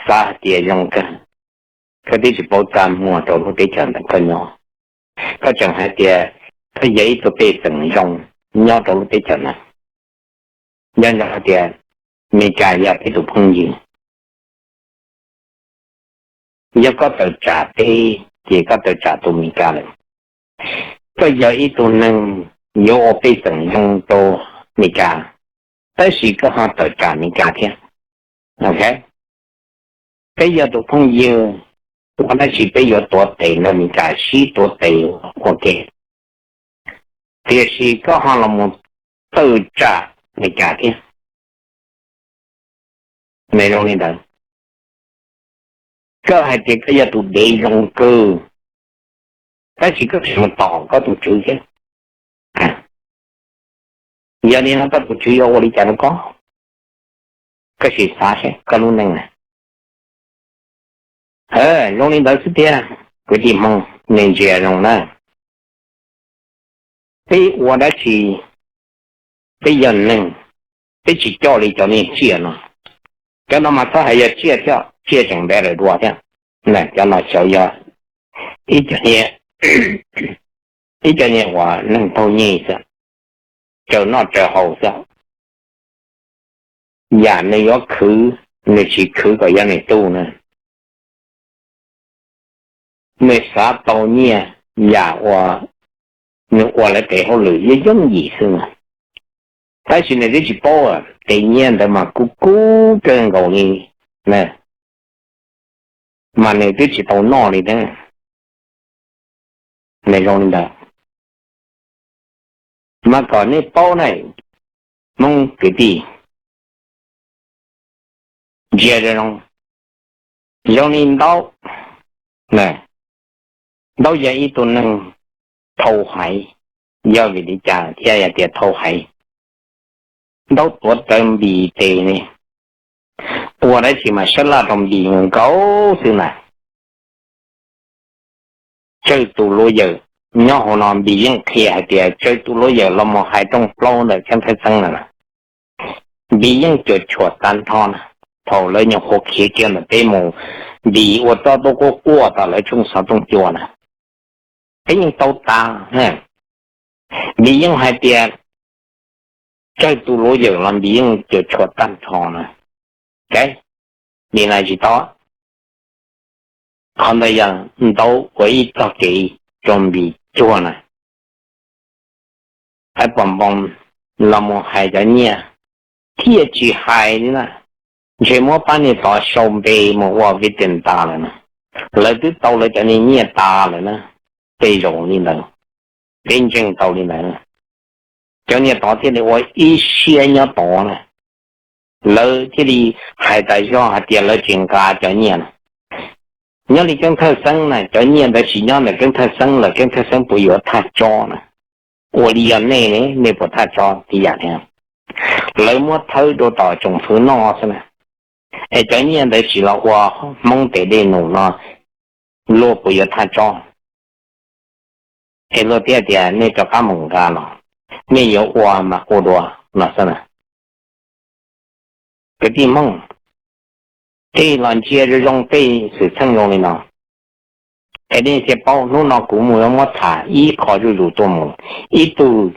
xav hais tias zoo kawg. Koj twb tsis paub txaj muag rau lub teb chaws ntawm koj nyob, koj tseem hais tias koj yog ib tug pej xeem zoo nyob rau lub teb chaws na. Nco ntsoov hais tias Meskas yog peb tus phooj ywg. Yog koj tawm tsam peb ces koj tawm tsam tus Meskas lawm. Koj yog ib tug neeg yuav ua pej xeem zoo rau Meskas, tab sis koj ho tawm tsam Meskas thiab. Ok, peb yog tus phooj ywg, ua dab tsi peb yuav tuav tes nrog Meskas sib tuav tes ua ke, tiam sis koj ho los mus tawm tsam Meskas thiab. Nws zoo li ntawd, koj hais tias koj yog tus dev zoo kawg, tab sis koj tseem mus tom koj tus tswv thiab. Yog li no koj tus tswv yuav ua li cas rau koj? Koj sim xav seb koj lub neej na. Zoo li ntawd xwb tiag, kwv tij Hmoob, nej ntsia zoo na. Peb ua dab tsi, peb yog neeg, peb tsis coj li cov niag tsiaj no. Cov no mas txhob hais yog tsiaj thiab, tsiaj tseem ntev lawm dua thiab. Cov no xyov yog ib co niag uas neeg taug nyej xwb, tsaws noj tsaws haus xwb. Yam nws yuav khwv, nws tsis khwv kom yog nws tug na. Nws xav tau nyiaj yam uas nws ua lawv tes hauj lwm yooj yooj yim xwb na. Tab sis nws twb tsis paub, tes nyiaj ntawd mas kub kub kawg nkaus li na, mas nws twb tsis tau noj li thiab. Nws zoo li ntawd, mas kom nej paub na, Hmoob kwv tij, ntsia zoo zoo li Ntaub. Ntaub yog ib tug neeg dhau haiv, yog vim li cas thiaj yog tias dhau haiv? Ntaub tuav rawv Npis tes ne, ua dab tsi mas sab laj rau Npis nkaus xwb na. Tsawg tus luv yawm nyob hauv no, Npis yeej qhia hais tias tsawg tus luv yawm los mus hais rooj plaub ntawm Keeb Thawj Xeeb na. Npis yeej cuam tshuam tag nrho na. Thaum lawv nyuam qhuav khiav kiag ntawm peb mus, Npis ua tsob tub quab quaj tom lawv tshooj xov tooj cua na, peb yeej tau tas. Npis yeej hais tias tsawg tus luv yawm los Npis yeej cuam tshuam tag nrho na. Li no tsis tau, qhov ntawd yog Ntaub ua ib txoj kev rau Npis cuag na. Hais pom npoo los mus hais cov nyiaj thiaj tsis hais li na. Ntshe muab pab niag tod sau npe mus ua vis tis tas lawm na. Lawv twb tau lawv cov niag nyiaj tas lawm na. Tej zaum li ntawd, peb ntseeg tau li ntawd. Cov niag tod thiaj li ua ib siab nyob tod na. Lawv thiaj li hais tas zog hais tias lawv tsis nqa cov nyiaj na. Nyob li Keeb Thawj Xeeb na, cov nyiaj ntawd tsis nyob ntawm Keeb Thawj Xeeb lawm, Keeb Thawj Xeeb puas yuav thaj tsob na? Ua li yog nej ne, nej puas thaj tsob tib yam thiab? Lawv muab thawb rau tom tsoom fwv noj xwb na. Es cov nyiaj ntawd tsis los ua Hmoob tes dej num no, luag puas yuav thaj tsob? Es luag thiaj tias nej rov qab mus nqa los, nej yuav ua mas ua dua no xwb na. Kwv tij Hmoob, thiaj los ntsia zoo zoo tej xwm txheej zoo li no, es nej thiaj paub. Hnub no kuv mus yuav muab tham ib qho zuj zus tuaj mus, ib tug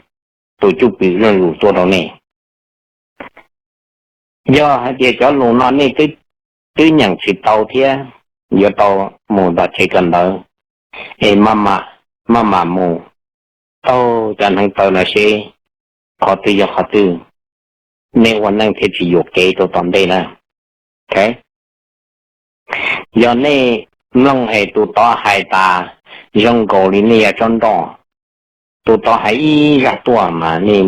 tus cwj pwm zuj zus tuaj rau nej. Yog hais tias cov lus no nej twb nyeem tsis tau thiab yuav tau mus tom tsev kawm ntawv, es maj mam mus taug cov hneev taw no seb qhov twg yog qhov twg, nej ua neej thiaj tsis yuam kev rau tom ntej na. Yog nej mloog es tus tod hais tas zoo nkaus li nej yog tsob nroj, tus tod hais ib zaj tuaj mas nej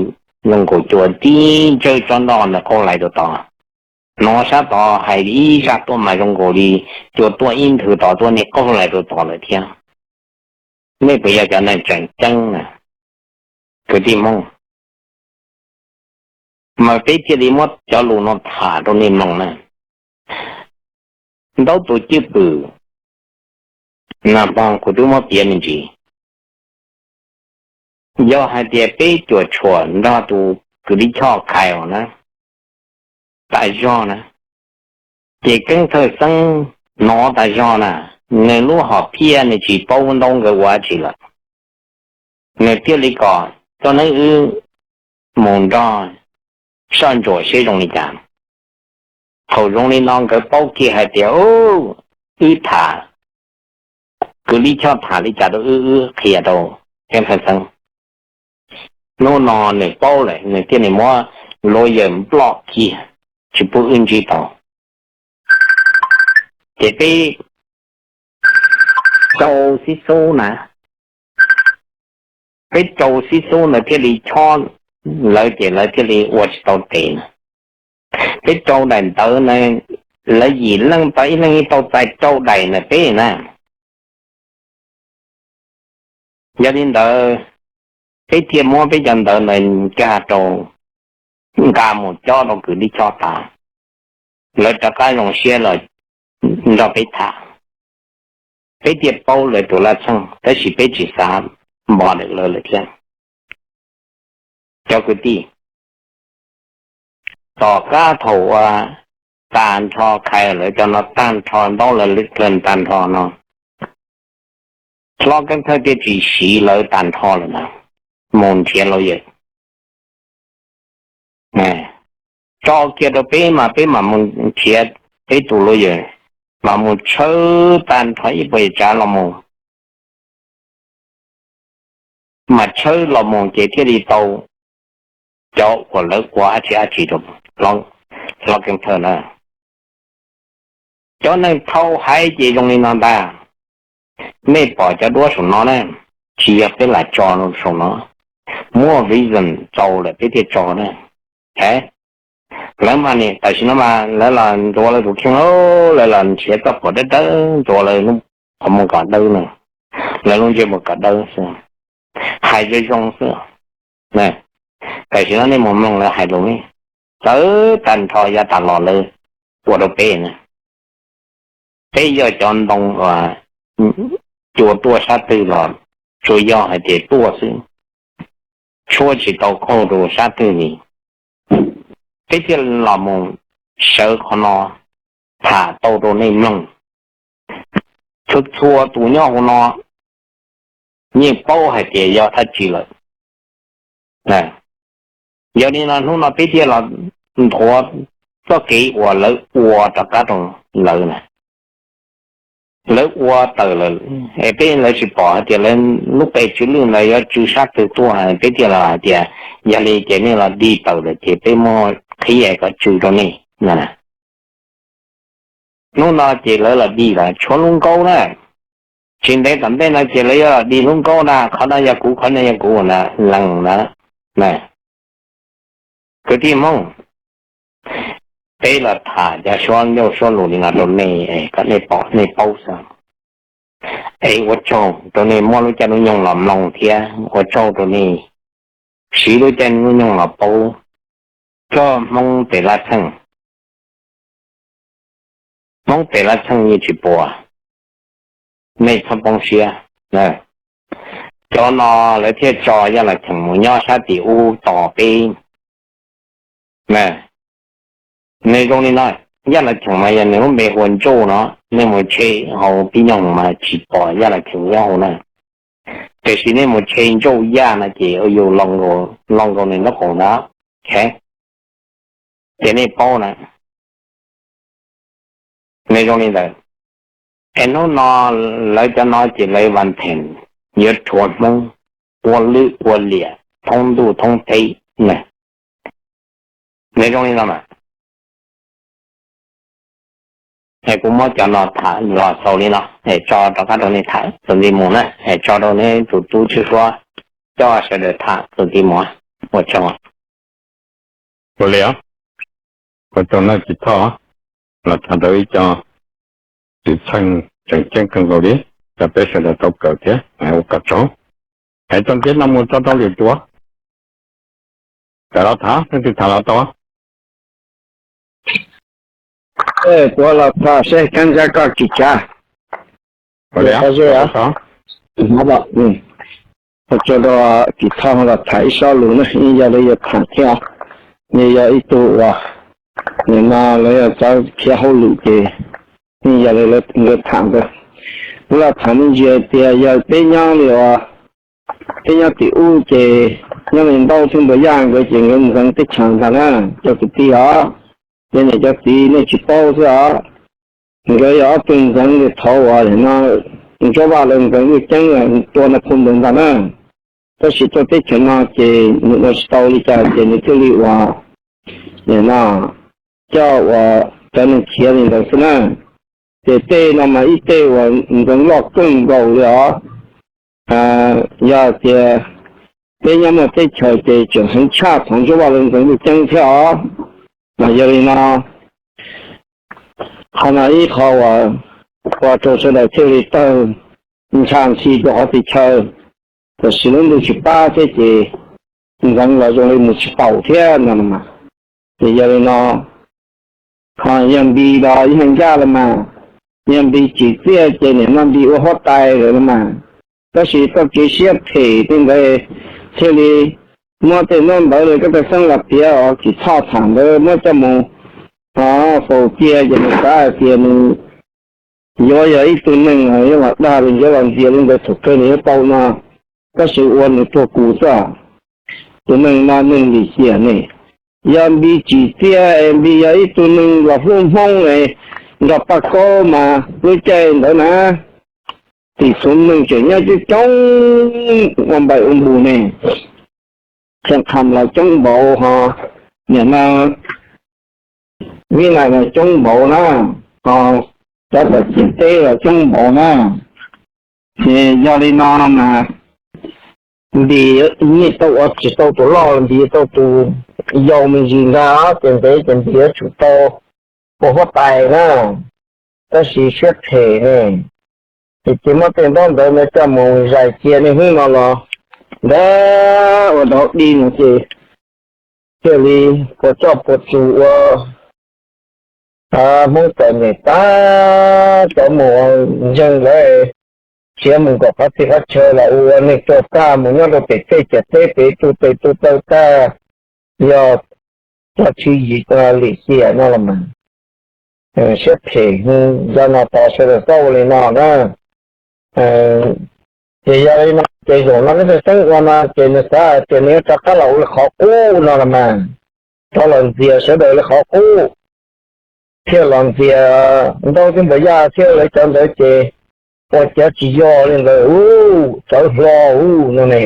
zoo nkaus cua tib ntsawj tsob nroj ntawd qaug lais rau tod. Hnov sab tod hais ib zaj tuaj mas zoo nkaus li cua tuaj ib nthwv tod tuaj nej qaug lais rau tod lawm thiab. Nej puas yog cov neeg tseem ceeb na, kwv tij Hmoob? Mas peb thiaj li muab cov lus no tham rau nej mloog na. Ntaub tus cwj pwm Nag hmo kuv twb muab piav me ntsis, yog hais tias peb cuam tshuam nrog tus kwv Lib Choj Khais na, tas zog na, ces Keeb Thawj Xeeb hnov tas zog na, nws lub hom phiaj nws tsis paub ntaub nkawd ua dab tsi lawm, nws thiaj li kom tuaj neb wb mus nrog soj ntsuam seb zoo li cas. Thaum zoo li no nkawd paub kiag hais tias wb tham, kwv Lib Choj tham li cas rau wb, wb qhia rau Keeb Thawj Xeeb. Hnub no nws paub lawm nws thiaj li muab lawyer nploj kiag, tsis pub wb ntsib tau. Ces peb rau xib xub na, peb rau xib xub ntawd thiaj li chob lawv ces lawv thiaj li ua tsis tau tes na. Peb rau daim ntawv na, lawv yim leej tau ib leeg tau txais rau daim na peb na. Yog li ntawd, peb thiaj muab peb cov ntawv ntawd nkag rau, nqa mus cob rau kwv Lib Choj tas, lawv rov qab zoo siab los nrog peb tham. Peb thiaj paub lawv tus laj txheej tab sis peb tsis xav npog lawv lawm thiab. Cov kwv tij, tom qab thaum uas tag nrho Khais lawv cov no tag nrho, ntaub lawv tag nrho no, hlob Keeb Thawj thiaj tsis siv lawv tag nrho lawm na, mus nrhiav lawyer. Tso kiag rau peb mas peb mam mus nrhiav peb tus lawyer, mam mus tshawb tag nrho ib puas yam tsav los mus, mas tshawb los mus ces thiaj li tau cov uas lawv ua dab tsi dab tsi rau hlob Keeb Thawj na. Cov neeg thau haiv ces zoo li no ntag. Nej pom cov duab saum no na, tsis yog peb lam tso saum no, muaj reason txaus lawm peb thiaj tso na. Lawv mas nim tam sim no mas lawv los ntxuav lawv tus kheej, lawv los nrhiav txoj phuam dawb dawb ntxuav lawv lub qhov muag kom dawb no, lawv lub ntsej muag kom dawb xwb, hais zoo zoo xwb. Tam sim no nej mus mloog lawv hais lus ne, txawv tag nrho yav tas los lawv ua rau peb na. Peb yog cov ntoo uas cua tuaj sab twg los tsuas yog hais tias tuaj xwb, tshuab tsis tau qauj rau sab twg li. Peb thiaj los mus sawv qhov no tham tau rau nej mloog. Txhua txhua tus nyob hauv no yeej paub hais tias yog dab tsi lawm. Yog li no hnub no peb thiaj los nthuav txoj kev uas lawv ua rov qab rau lawv na. Lawv ua tawm lawm es peb lawv tsis pom hais tias lawv lub qe tsw lwj ntawd yuav tsw sab twg tuaj, peb thiaj los hais tias yog li ces nej los dig tawm lawm ces peb muab qhib kom tsw rau nej na. Hnub no ces lawv los dig lawm tshuav lub nkaub na. Tsis ntev tom ntej no ces lawv yuav los dig lub nkaub na, qhov no yog kuv, qhov no yog kuv na, lees na. Kwv tij Hmoob, peb los tham cov suab ncauj suab lus li no rau nej kom nej pom nej paub xwb. Es ua tsaug rau nej muab lub caij lub nyoog los mloog thiab ua tsaug rau nej siv lub caij lub nyoog los paub txog Hmoob tes laj txheej. Hmoob tes laj txheej yeej tsis puas, nej txhob poob siab. Cov no lawv thiaj tso Yaj Las Cheem mus nyob sab tim ub tos peb. Nws zoo li no, Yaj Las Cheem mas yog nws lub npe hu ua Ntsauj no, nej mus check hauv pib nyoog mas tsis pom Yaj Las Cheem nyob hauv na. Tiam sis nej mus check Ntsauj Yaj no ces yus lo nkaus nws nraub qaum ntag. Ces nej paub na, nws zoo li ntawd. Es hnub no lawv cov no ces lawv vas theem yuav rhuav Hmoob ua lwj ua liam thoob ntuj thoob teb na. Nws zoo li no mas. Es kuv muab cov no tham los xaus li no es tso rov qab rau nej tham txuas ntxiv mus na, es tso rau nej tus tub tswb suab coj sawv daws tham txuas ntxiv mus. Ua tsaug. Ua li os, ua tsaug Naj Tsis Thoj, los tham tau ib co xwm txheej tseem ceeb kawg nkaus li, rau peb sawv daws tau kawm thiab ua kom tsaug. Es txuas ntxiv no mus tso rau Lwm Tuam, kawm los tham, leej twg tham los tau. Tuav los tham seb Kheeb Zab koj tsis tsav. Ua li, ua tsaug rau Kim Thoj los tham ib sob lus na, ib yog li yuav tham thiab, nws yog ib tug uas nim no lawv yog cov khiav hauj lwm ces ib yog li nkawd tham ntawd. Kuv los tham me ntsis hais tias yog peb nyob li uas peb nyob tim ub ces nyob li Ntaub thiab Npus Yaj nkawd ces nkawd ntxeev teb chaws ntag na, cov kwv tij os, cov niam cov txiv nej tsis paub xwb os. Nkawd yog ob tug ntxeev li thaum uas no Ntsuab Vaj lawv ntxeev Vwj Ceeb tua Naj Phoo ntawd ntag na. Tab sis tuaj teb chaws no ces nws ua tsis tau li cas ces nws thiaj li uas no coj uas cov neeg khiav li ntawd xwb na. Ces tej no mas ib tej uas ntxeev loj kawg nkaus li os. Yog tias peb nyob muaj teb chaws ces tseem heev tshaj thaum Ntsuab Vaj lawv ntxeev Vwj Ceeb thiab os. Mas yog li no, qhov no ib qho uas ua rau sawv daws thiaj li tawg ntsha ntshi rau qhov txhia chaw, tab sis lub ntuj tsis pab thiab ces ntxeev los zoo li mus tsis taus thiab no mas. Ces yog li no, ho yog Npis los yog Ncaj los mas, yog Npis tsim txiaj ces nim no Npis ua huab tais lawm los mas. Tab sis txoj kev siab phem li ntawd thiaj li muab tej ntaub ntawv li koj tais xeeb los piav os, Kim Thoj tham ntawd muab coj mus faus cia ces nws xav hais tias nws yuav yog ib tug neeg yuav los dag li ntawd los ntxias li ntawd thaum kawg nws yuav tau no, tab sis ua nws tuag kus xwb. Tus neeg no neeg lim hiam ne. Yog Npis tsim txiaj es Npis yog ib tug neeg los hlub Hmoob es nrog Paj Kaub mas lub caij ntawd na, tim txhua neeg tseem nyob coob coob ua npaim ua npus ne. Txhiaj Qham los coob npaum ho, nim no Vib Nais los coob npaum na, ho cov tom ciam teb los coob npaum na. Ces yog li no mas Npis yeej tau ua tsis tau tus loj, Npis tau tus yau me ntsis ntag, ces ntev ces Npis yuav tsum tau ua huab tais na, tab sis siab phem ne. Ces cia muab tej ntaub ntawv no coj mus zais cia niaj hnub no los ntawd ua dog dig no ces thiaj li puas coj puas tsus ua Hmoob txom nyem tag, cov mus ntseeg lawv khiav mus nkaum qhov txhia qhov chaw los ua neeg tuag tag, mus nyob rau pem teb chaws teb pem tu tes tu taw tag, yog txoj tswv yim lim hiam no los mas siab phem. Cov no tos sawv daws txhob ua li no na. Ces yog li no ces zaum no peb xeeb ua no ces nws xav hais tias nws yuav rov qab los ua li qhov qub no los mas, rov los ntxias sawv daws li qhov qub, thiaj los ntxias Ntaub thiab Npus Yaj thiab lawv cov ntawd ces ua ciav tsis yog li ntawd, tsawv hlo no ne.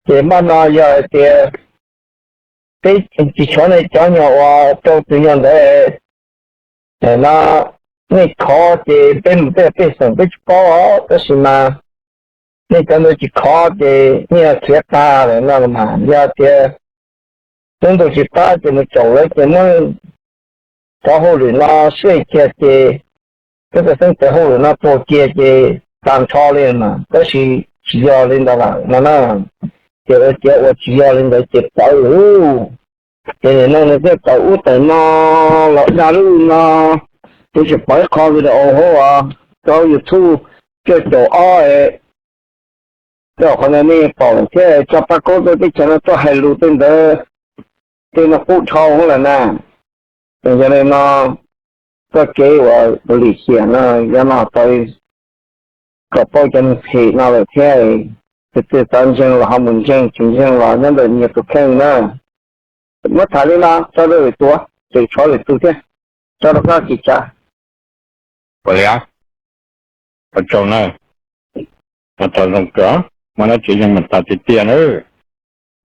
Ces npaj no yog hais tias peb tsis tshuav nej cov nyuag uas rau tus nyuag ntawd no, nej khov ces peb mus tej pej xeem peb tsis paub os, tab sis mas nej cov ntawd tsis khov ces nej khiav tag lawm no los mas. Yog tias lub ntuj tsis pab ces mus caum lawv ces muab cov hauj lwm no sej kiag ces peb pej xeeb cov hauj lwm no tuag kiag ces tag nrho li mas, tab sis tsis yog li ntawd lawm no na. Ces ua ciav ua tsis yog li ntawd ces tawv lawm. Ces nim no nws thiaj tawm ub tawm no los dag lub no. Kuv tseem pom ib qho video hauv rau YouTube cuaj caum ob, tej qhov ntawd nej pom thiab, tso Paj Kaub tuaj teb chaws no tuaj hais lus tej ntawd, tej no qub dhau lawm na. Yog li no, txoj kev uas lim hiam no yog no tau kom paub cov neeg phem no lawm thiab. Tus twg xav ntseeg los ho mus ntseeg, tsis ntseeg los nyob ntawm nyias tus kheej na. Muab tham li no tso rau lwm tus, tseem tshuav lwm tus thiab, tso rau koj kev tsav. Ua li, ua tsaug na, ua tsaug zoo kawg, muaj dab tsi yeej mam tham tiag tiag na.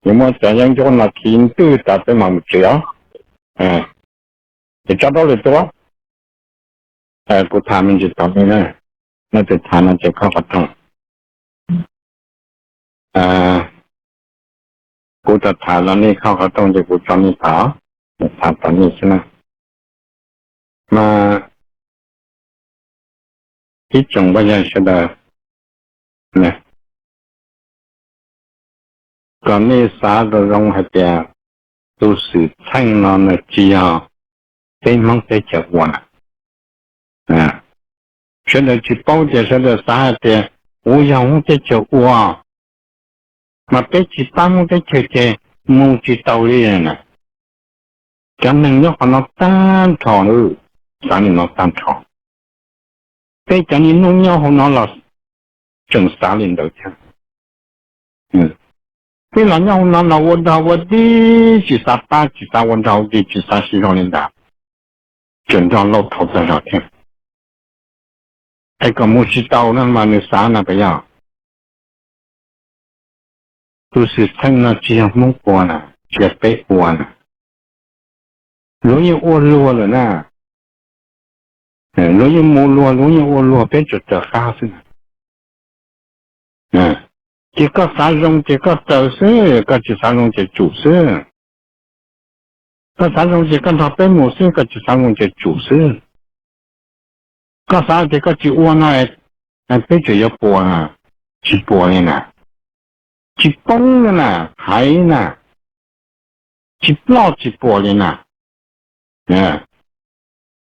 Yog muab cov yeeb ncuab no khi ntwj tas peb mam mus tsev os. Ces tso rau lwm tus, kuv tham me ntsis tom nej na, nej tus tham no ces koj qhov rooj. Kuv tau tham los nej kho qhov rooj ces kuv tso nej tham, tham tom nej xwb na. Mas ib tsoom phooj ywg sawv daws, kom nej xav zoo zoo hais tias tus xwm txheej no nws tsis yog peb Hmoob teb chaws ua na. Sawv daws tsis paub ces sawv daws xav hais tias, kuv yog Hmoob teb chaws ua, mas peb tsis pab Hmoob teb chaws ces mus tsis tau li na. Cov neeg nyob qhov no tag nrho, xav li no tag nrho. Peb cov niaj hnub nyob hauv no los tseem xav li ntawd thiab. Peb los nyob hauv no no ua dog ua dig, tsis xav pab, tsis xav ua nrog ua dig, tsis xav sib zog li ntawd, tseem nrog lauj dhau tag zog thiab. Es kom mus tsis tau no mas nws xav no puas yog? Tus xwm txheej no tsis yog Hmoob ua na, tsis yog peb ua na. Luag yeej ua luag lawm na. Luag yeej mus luag, luag yeej ua luag, peb tsuas raws qab xwb na. Ces koj xav zoo ces koj raws xwb, koj tsis xav zoo ces tsum xwb. Koj xav zoo ces koj nrog peb mus xwb, koj tsis xav zoo ces tsum xwb. Koj xav tias koj tsis ua no, peb tseem yuav puas, tsis puas li na. Tsis poob li na, haiv na, tsis ploj tsis puas li na.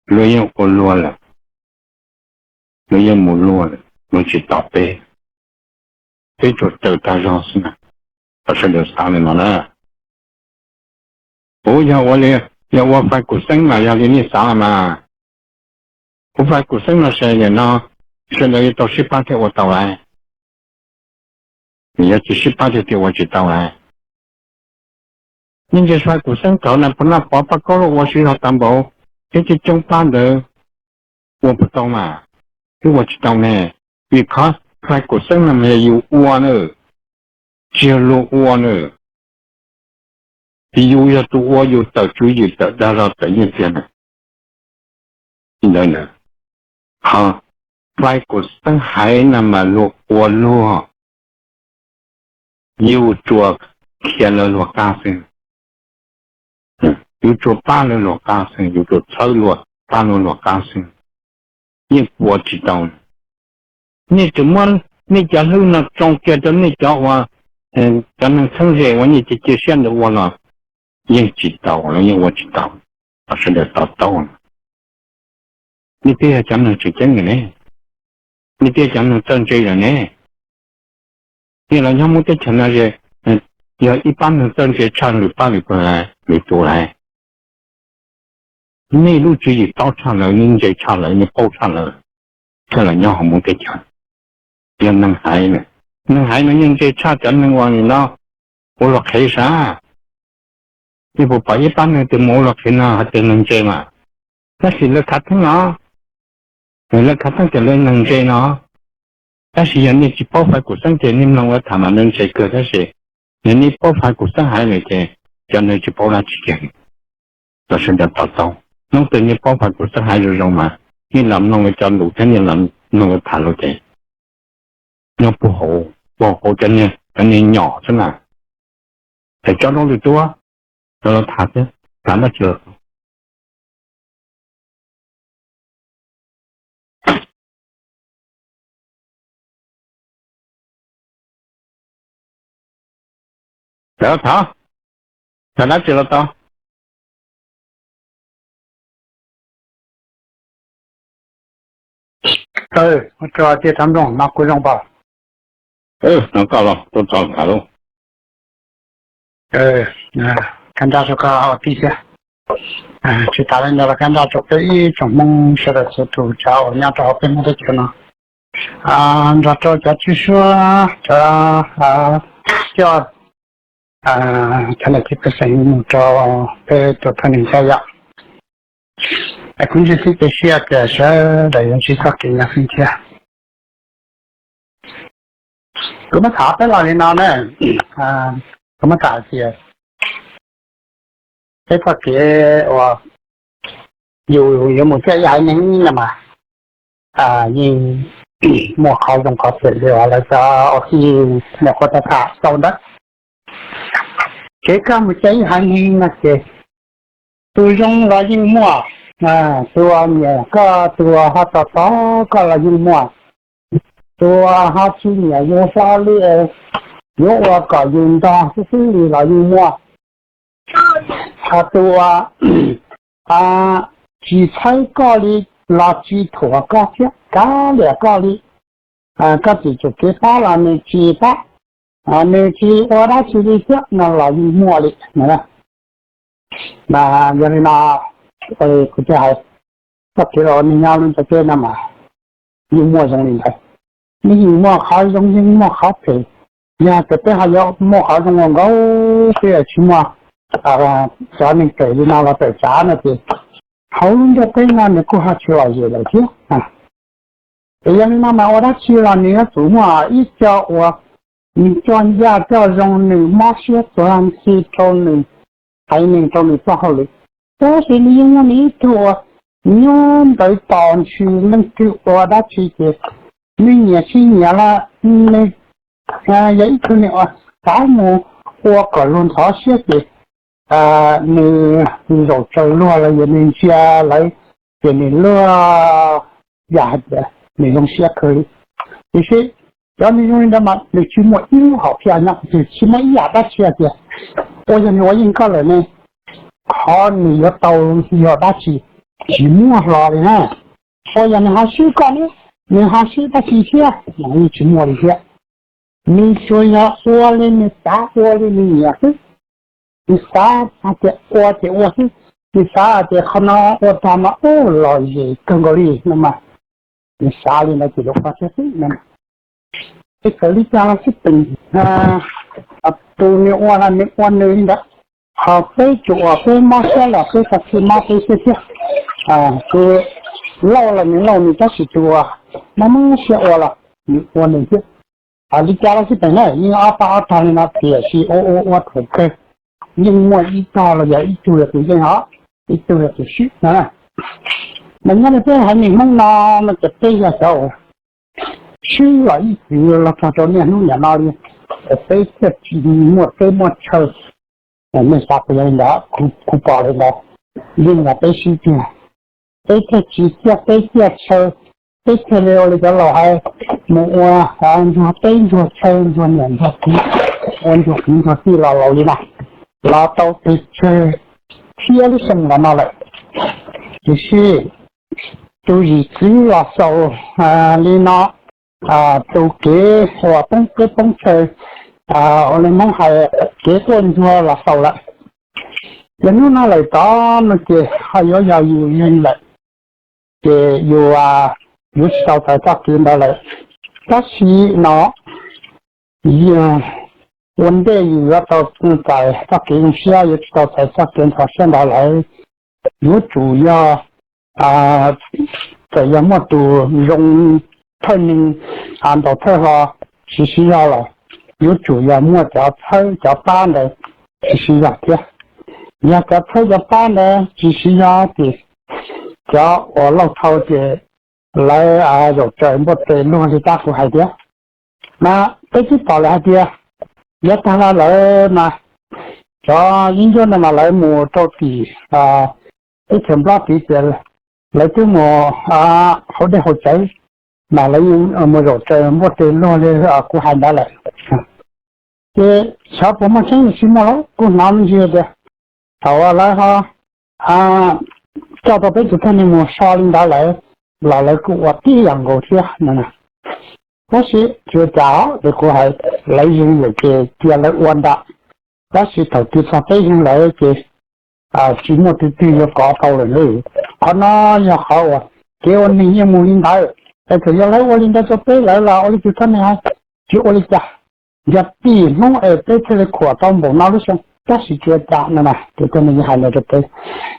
Luag yeej ua luag lawm, luag yeej mus luag lawm, luag tsis tos peb, peb tsuas raws tag zog xwb na. Kom sawv daws xav li no na. Kuv yog ua li, yog ua fais kuv xeeb mas yog li nej xav mas, kuv fais kuv xeeb no ces nim no sawv daws yuav tau sib pab thiaj ua tau lawm. Yog tsis sib pab thiaj ua tsis tau lawm. Nej ntsia fais kuv xeeb thaum na, puas noj pov paj kaub los ua siv zog tag npaum, thiab coob coob pab ntawd ua puas tau mas? Twb ua tsis tau ne. Vim qhov fais kuv xeeb no mas yog yus ua na, tsis yog luag ua na. Yus yog tus ua, yus tawm tswv yim, tawm dag zog, tawm nyiaj txiag na. Ntawd na, ho fais kuv xeeb haiv no mas luag ua luag, yus tsuas khiav lawv luag qab xwb. Yus tsuas pab lawv luag qab xwb, yus tsuas txhawb luag, pab lawv luag qab xwb, yeej ua tsis tau. Nej tseem muab nej cov hlwb no tsoo kiag rau nej cov uas, cov neeg txheeb ze uas nej cia cia siab ntawd ua los yeej tsis tau, los yeej ua tsis tau. Kom sawv daws to taub, nej twb yog cov neeg tseem ceeb lawm ne, nej twb yog cov neeg txawj ntse lawm ne. Nej los nyob Hmoob teb chaws no es yog ib pab neeg txawj ntse tshaj lwm pab lwm pawg lwm tus lawm. Nej lub tswv yim taub tshaj lawv, nej ntse tshaj lawv, nej paub tshaj lawv, thiaj los nyob hauv Hmoob teb chaws. Yog neeg haiv, neeg haiv no yeej ntse tshaj cov neeg uas nim no ua luag qhev sav. Nej puas pom ib pab neeg twg mus ua luag qhev no hais tias neeg ntse mas? Tab sis lawv khav theeb no, lawv khav theeb tias lawv neeg ntse no. Tab sis yog nej tsis paub fais kuv xeeb ces nej mloog lawv tham mas lawv ntse kawg, tab sis yog nej paub fais kuv xeeb haiv lawm ces cov ntawd tsis paub dab tsi kiag. Kom sawv daws to taub, hnub twg nej paub fais kuv xeeb haiv zoo zoo mas nej los mloog lawv cov lus thiab nej los mloog lawv tham lus ces nyob puag hauv, puag hauv cov niag, cov niag nyom xwb na. Ces cov lus lwm tus, cov los tham thiab, tham dab tsi los tham, tham dab tsi los tau. Ua tsaug tia rov nplooj no kuj zoo npaum. No koj los tuaj txog nkaus lawm. Kab nraj rau koj tib thiab. Tsis tas li ntawd los kab nraj rau peb ib tsoom Hmoob sawv daws txhua tus cov uas nyob rau hauv peb Hmoob teb chaws no, nrog rau cov tswj suab, cov coj, cov niam txiv pej xeem mus rau peb tus thawj neeg Caj Yaj. Es kuv ntseeg thiab cia siab tias sawv daws yuav ntsib txoj kev nyob xwb thiab. Kuv muab tham peb los li no na, kuv muab tham tias peb txoj kev uas yus yuav mus cuag ib haiv neeg no mas yeej muaj qhov zoo qhov phem li uas lawv cov uas tij nyuam qhuav tham tham tau ntawd. Kev koj mus cuag ib haiv neeg no ces tus zoo los yeej muaj, tus uas nyiam koj, tus uas ho tos tos koj los yeej muaj, tus uas ho tsis nyiam yus hlo li, yuav ua kom yus ntog xwb xwb li los yeej muaj, ho tus uas tsis txhawb koj li, los tsis thuam koj thiab, kav liam koj li. Koj tsis tsum kev pab los nws tsis pab, nws tsis ua dab tsi li thiab no los yeej muaj li. Mas yog li no, kuv thiaj hais, txoj kev los nws nyob lub ntiaj teb no mas yeej muaj zoo li ntawd. Nws yeej muaj qhov zoo yeej muaj qhov phem. Yog tias peb ho yuav muaj qhov zoo nkaus, peb yuav tsis muaj cov neeg phem li no los tawm tsam no ces hauv lub ntiaj teb no nws kuj ho tsis lom zem lawm thiab. Es yog li no mas ua dab tsi los nws yuav tsum muaj ib co uas nws coj ncaj coj zoo, nws mob siab txuag ntxhi rau nws haiv neeg, rau nws txoj hauj lwm. Tab sis nws yeej muaj nws ib tug uas nyob ntawd tos ntshe leej twg ua dab tsi ces nws nyiam tsis nyiam los nws yog ib tug neeg uas xav mus ua kom luag ntxhov siab ces nws zaum tsaws luag los yog nws ntsia lawv ces nws luag yam hais tias nws zoo siab kawg li. Tiam sis cov neeg zoo li ntawd mas nws tsis muaj ib lub hom phiaj nyob qhov twg, tsis muaj ib yam dab tsi hais tias ua yog nws ua yeej koj lawm ne, qhov nws yuav tau yog dab tsi, tsis muaj hlo li na. Ua yog nws ho swb koj ne, nws ho swb dab tsi thiab, nws tsis muaj li thiab. Nws tsuas yog ua li nws xav, ua li nws nyiam xwb. Nws xav hais tias ua ces ua xwb, nws xav hais tias qhov no ua tag mas ub lom zem kawg nkaus li no mas, nws xav li ntawd ces yuav ua thiab xwb no. Peb txawm li cas los xij peem, tus nws ua los nws ua nws li ntawd, ho peb tus uas peb mob siab los peb txhob txwm mob peb siab thiab. Tus laug los nws laug nws, tab sis tus uas mob mob siab ua los nws ua nws thiab. Li cas los xij peem na, yeej ob pab ob tog li no tiam sis ua ua ua thaum kawg yeej muaj ib tog los yog ib tug yog tus yeej os, ib tug yog tus swb no. Mas nyob li peb haiv neeg Hmoob no no ces peb yog cov uas swb los ib txwm los txog rau niaj hnub niam no li, es peb thiaj tsis muaj teb muaj chaw. Nej xav puas yog li ntawd? Kuv pom li ntawd, yeej yog peb swb tiag. Peb thiaj tsis ciaj teb ciaj chaw, peb thiaj li ua li cov laus hais, mus ua ntsuag teb ntsuag chaw ntsuag niam ntsuag txiv, ua ntsuag kwv ntsuag tij los laus li no, los tau pes tsawg txhiab lub xyoo los no lawm. Tiam sis tus yim txwv los xaus li no, tus kev uas poob teb poob chaw, ua li Hmoob hais kev quaj ntsuag los xaus lawm. Ces hnub no lawm tod no ces ho yuav yog yus yeej lawm, ces yus yuav tsis tau txais txoj kev ntawd lawm. Tab sis no ua ntej yus yuav tau txais txoj kev zoo siab, yuav tsis tau txais txoj kev ntxhov siab ntawd lawm, yuav tsum yog txawm yog muaj tus zoo thawj neeg ntaus thawj hlo siv siv zog los yuav tsum yog muaj cov txhawb cov pab ntawd siv siv zog thiab. Yog cov txhawb cov pab ntawd tsis siv zog ces cov uas laug thau ces lawv zaum tsaws npuaj tes luag li tab kuv hais tias, mas peb twb pom lawm hais tias yav tag los lawm mas cov yeeb ncuab no mas lawv mus rau tim teb chaws Nplog tid ces lawv twb mus hauv dej haus cawv, mas lawv mus zaum tsaws npuaj tes luag li kuv hais ntawd lawm. Ces xyov puas muaj tseeb los tsis muaj los kuv hnov me ntsis tias thaum lawv ho coj tau peb tus thawj neeg mus so li ntawd lawm los lawv kuj ua tib yam nkaus thiab no. Tab sis tsis ua cas, ces kuv hais lawv yeej lawm ces cia lawv ua ntawd. Tab sis thaum twg txog peb yeej lawm ces tsis muaj tus twg yuav kov tau lawm na. Qhov no yog qhov uas kev ua neeg yeej mus li ntawd, es txawm yog lawv ua li ntawd rau peb lawm los ua li tus thawj neeg hais, tsis ua li cas. Yog tim Hmoob es peb thiaj li khuam tau npaum no lub xyoo, tab sis tsis ua cas no na, ces tus thawj neeg yeej hais ntawd rau peb.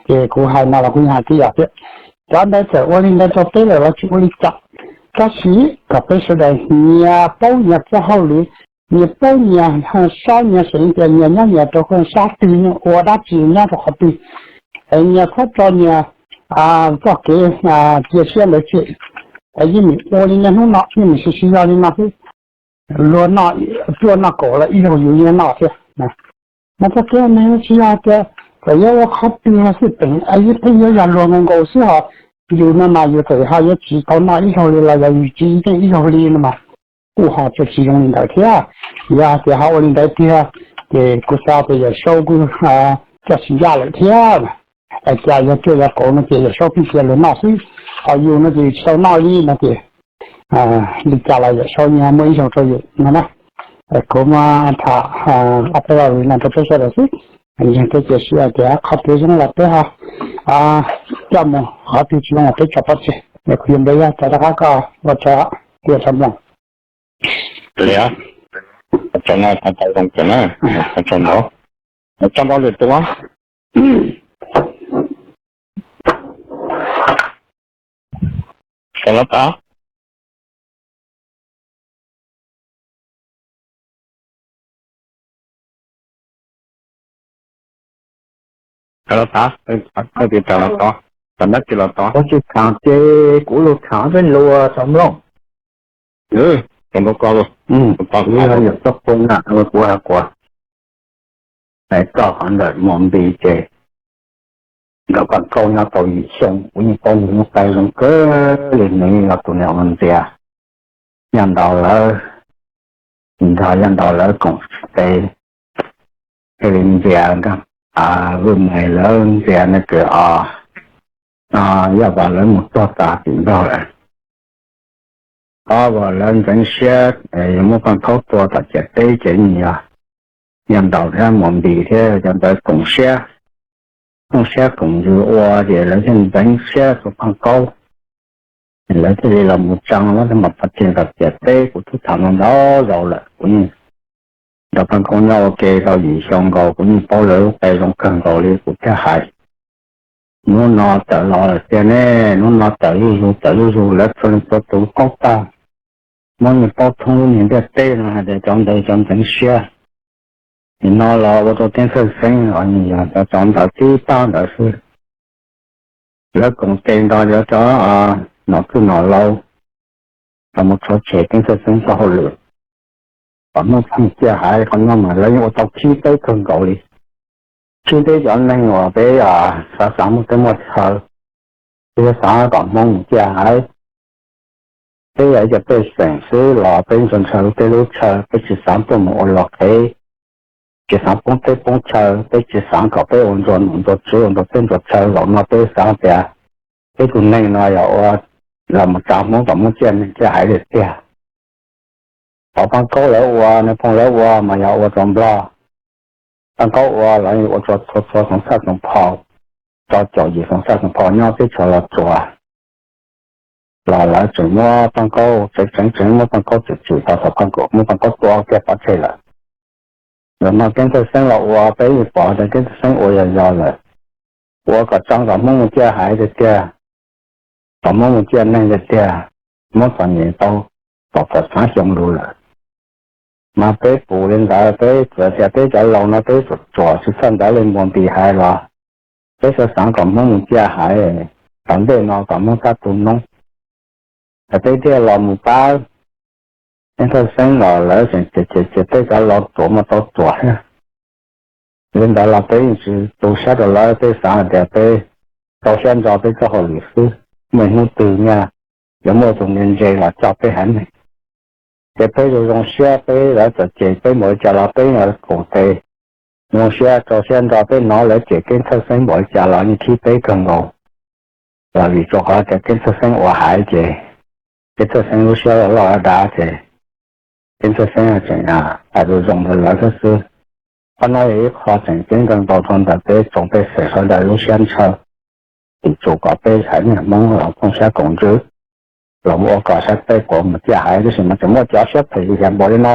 Ces kuv hais no los kuv yeej hais tib yam thiab, cov ntawd txawm ua li ntawd rau peb lawm los tsis ua li cas, tab sis kom peb sawv daws nyias paub nyias txoj hauj lwm, nyias paub nyias sob nyias seev tias nyias nyob nyias rau sab twg, ua dab tsi nyob rau qhov twg, es nyias txhob tso nyias txoj kev cia siab ntawd tseg. Es yeej meem ua li niaj hnub no, yeej meem siv siv zog li no xwb. Luag noj cuaj noj kaum los ib zaug yus yeej noj thiab. Mas txoj kev ua neeg tsis yog tias txawm yuav ua qhov twg los xij peem, yeej pheej yuav yog luag nkaus nkaus xwb hos. Yus no mas yus txawm ho yuav tsis tau noj ib zaug li los yog yus tsis yeej ib zaug li no mas kuj ho tsis tsis zoo li ntawd thiab. Yog tias ho ua li ntawd tiag, ces kuv xav tias Yawm Saub kuj coj tsis ncaj lawm thiab. Ua cas yog cuaj yog kaum no ces Yawm Saub pheej cia luag noj xwb, ho yus no ces tsis tau noj li no ces li cas los Yawm Saub yeej muaj ib zaug rau yus no na. Kuv muab tham ob peb lo lus no rau peb sawv daws xwb. Ntseeg thiab cia siab tias qhov twg zoo los peb ho coj mus, qhov twg tsis zoo los peb tso pov tseg. Kuv yuav npe yog rov qab koj ua tsaug, ua tsaug mloog. Li, tso no tau zoo kawg na, tso nrau, tso nrau lwm tus. Sawv los tas. Sawv los tas, koj tis tas los tod, tag dab tsi los tod. Kuv tsis tham ces kuv lug tham peb lus tso mloog. Tso nrau koj lug. Kuv yog Yawm Saub Phooj na, kuv has kuas hais txog qhov ntawm Muas Npis ces nkawd Paj Kaub nyob tau yim xyoo, kuv yeej paub nws lub qai zoo kawg li, nws yog tus niam ua ntxias nyob ntawd lawv, nrog nyob ntawd lawv koom tes, thiaj li ntxias Vwj Maiv lawv, ntxias Nais Kawm Os, Yaj Vas lawv mus tuag tas tim nrog lawm. Ob, lawv ntxeev siab yuav muab Paj Kaub tua tom ciam teb ces nws yog, yog ntaus thiab Muas Npis thiab cov ntawd koom siab, koom siab koom ntsws ua ces lawv thiaj ntxeev siab tua Paj Kaub. Lawv thiaj li los mus tsa lawv thiaj mam pov tseg tom ciam teb. Kuv twb tham no ntau zaus lawm, kuv yeej nrog Paj Kaub nyob ua ke tau yim xyoo nkaus, kuv yeej paub lawv lub qe zoo kawg nkaus li kuv thiaj hais. Hnub no tawm los lawm tiag ne, hnub no tawm zuj zus, tawm zuj zus, lawv txhua leej txhua tus paub tag, Hmoob yeej paub thoob lub niag ntiaj teb no hais tias cov ntawd cov ntxeev siab. Nim no los ua rau Keeb Txhawj Xeeb los yog cov ntawd tib pab ntawd xwb. Lawv koom tes nrog cov, cov nom txwj nom laus los mus rhuav tshem Keeb Txhawj Xeeb txoj hauj lwm. Kom Hmoob pheej ciaj haiv qhov no mas lawv yeej ua tau khib peb kawg nkaus li. Khib peb cov neeg uas peb xav xav muaj teb muaj chaw, peb xav kom Hmoob mus ciaj haiv. Peb yog ib co pej xeem xwb los peb ntshaw ntshaw lub teb lub chaw, peb tsis xav tuaj mus ua luam qhev, tsis xav poob teb poob chaw, peb tsis xav kom peb ua ntsua nom ntsua tswv ua ntsua teb ntsua chaw. Zaum no peb xav tias peb tus neeg no yog ua los mus tsa Hmoob kom Hmoob ciaj neeg ciaj haiv tiag tiag. Qhov Paj Kaub lawv ua, Nais Phoo lawv ua mas yog ua rau Nplog. Paj Kaub ua los ua rau txhua txhua Xoom Txhaj Xoom Phos, rau caum yim Xoom Txhaj Xoom Phos nyob teb chaws Los Tsuas los lawv tseem muab Paj Kaub tseev tseev tseev, muab Paj Kaub tsim tsim tau thaum Paj Kaub muab Paj Kaub tua kiag pov tseg lawm. Zaum no Keeb Txhawj Xeeb los ua, peb yeej pom tias Keeb Txhawj Xeeb ua yog yog lawm, ua kom tsa kom Hmoob mus ciaj haiv tiag tiag, kom Hmoob mus ciaj neeg tiag tiag, Hmoob txom nyem tau kaum tawm xav xyoo lug lawm. Mas peb pum li ntawd, peb txawm tias peb cov laus no peb tsuam tsuam tsis txhawj ntawd li Muas Npis hais los peb xav xav kom Hmoob mus ciaj haiv tom ntej no kom Hmoob tab tu noob, es peb thiaj los mus pab. Keeb Txhawj Xeeb los lawv tseem ces ces peb cov laus tsuam muaj tau tsuam thiab. Li ntawd los peb yeej tsis tu siab rau lawv, peb xav hais tias peb rau siab ntso peb txoj hauj lwm xwb, muaj hnub twg nyaj yuav muaj tus ntse ntse los coj peb haiv neeg. Ces peb zoo zoo siab, peb lawv txawm ces peb npaum li cas los peb yeej koom tes zoo siab rau siab ntso. Peb hnov lawv cem Keeb Txhawj Xeeb npaum li cas los yeej khib peb kawg nkaus, los vim rau qhov tias Keeb Txhawj Xeeb ua haiv ces Keeb Txhawj Xeeb lub siab loj loj dav ces Keeb Txhawj Xeeb tseem hais lus zoo rau lawv thiab xwb. Qhov no yog ib qho tseem ceeb kawg nkaus rau ntawm peb tsoom pej xeem sawv daws lub siab ntshaw, tus tsum kom peb haiv neeg Hmoob los koom siab koom ntsws, los ua kom saib peb puas mus ciaj haiv, tab sis mas tseem muaj cov siab phem li cas npaum li no,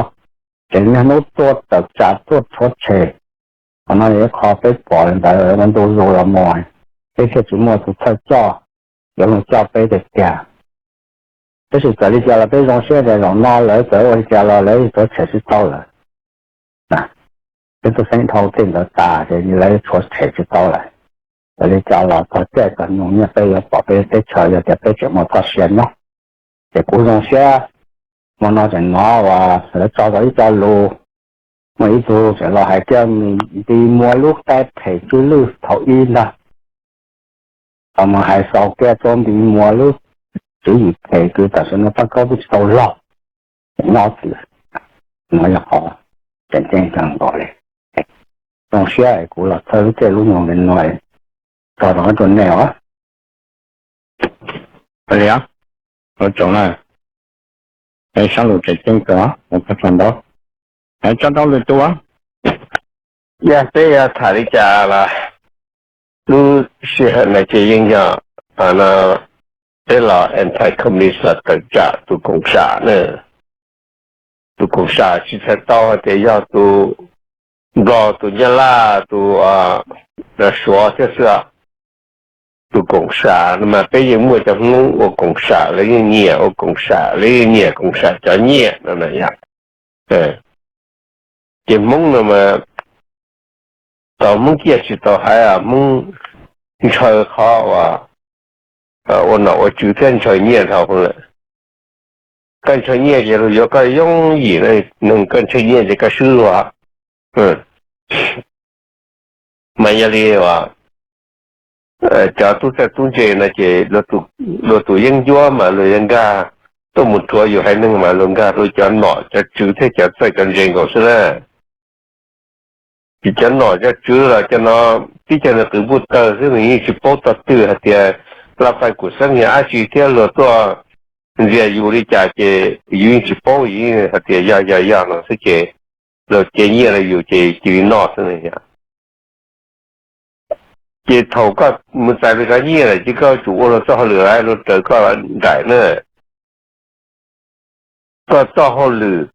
tseem niaj hnub tuaj tawm tsam tuaj rhuav tshem. Qhov no yog ib qho peb pom li ntawd ua ntu zus los mus, peb thiaj tsis muaj tus thawj coj yuav los coj peb tiag tiag. Tab sis txawm li cas los peb zoo siab tias zaum no lawv txawm ua li cas los lawv rhuav tshem tsis tau lawm. Peb tuaj xeeb dhau tej ntawd tas ces lawv rhuav tshem tsis tau lawm. Txawm li cas los txog caij txog nyoog nyiaj peb yuav pom peb teb chaws yog tias peb tseem muaj txoj sia nyob. Ces kuv zoo siab, hmo no tseem hnov uas lawv tso tau ib co lus, muaj ib tug tseem los hais kiag Npis Muas lub qai phem tsw lwj thaum ub ntag. Tau mus hais xaus kiag rau Npis Muas lub tswv yim phem kws tam sim no Paj Kaub twb tsis tau log, nyob txwm no yog qhov tseem ceeb kawg nkaus li. Zoo siab es kuv los txhawb lub caij lub nyoog li no, tso rau nej os. Li, ua tsaug na, saib lus tseem ceeb kawg, ua tsaug ntau. Tso rau lwm tus. Yog peb yuav tham li cas los lub sij hawm no ces yeej yog no peb los anti-communist los tawm tsam tus koom sam na. Tus koom sam tsis txhais tau hais tias yog tus Nplog, tus Nyab Laj, tus Suav thiab xwb. Tus koom sam no mas peb yeej muaj cov Hmoob ua koom sam, lawv yeej nyiam ua koom sam, lawv yeej nyiam koom sam cov nyiaj no na yom. Ces Hmoob no mas tau Hmoob ciaj tsis tau hais, Hmoob ntshaw qhov uas ua nom ua tswv thiab ntshaw nyiaj dhau lawm. Koj ntshaw nyiaj ces luag yuav koj yooj yim, neeg koj ntshaw nyiaj ces koj swb luag. Mas yog li uas cov tub txawj tub ntse no ces luag tus yeeb ncuab mas luag yuav nkag tuaj mus rhuav yus haiv neeg mas luag nkag rau cov nom cov tswv thiab cov txawj cov ntse nkaus xwb na. Ces cov nom cov tswv los cov no tib cov nws qws npuj tawg xwb, nws yeej tsis paub txog twg hais tias laj fais kuv xeeb yog dab tsi thiab luag tuaj ntxias yus li cas ces yus yeej tsis paub, yus yeej hais tias yog yog yog no xwb ces luag cia nyiaj rau yus ces cia li noj xwb na yom. Ces thaum koj mus txais luag cov nyiaj lawm ces koj yuav tsum ua luag txoj hauj lwm, luag raws koj nraim na. Koj txoj hauj lwm,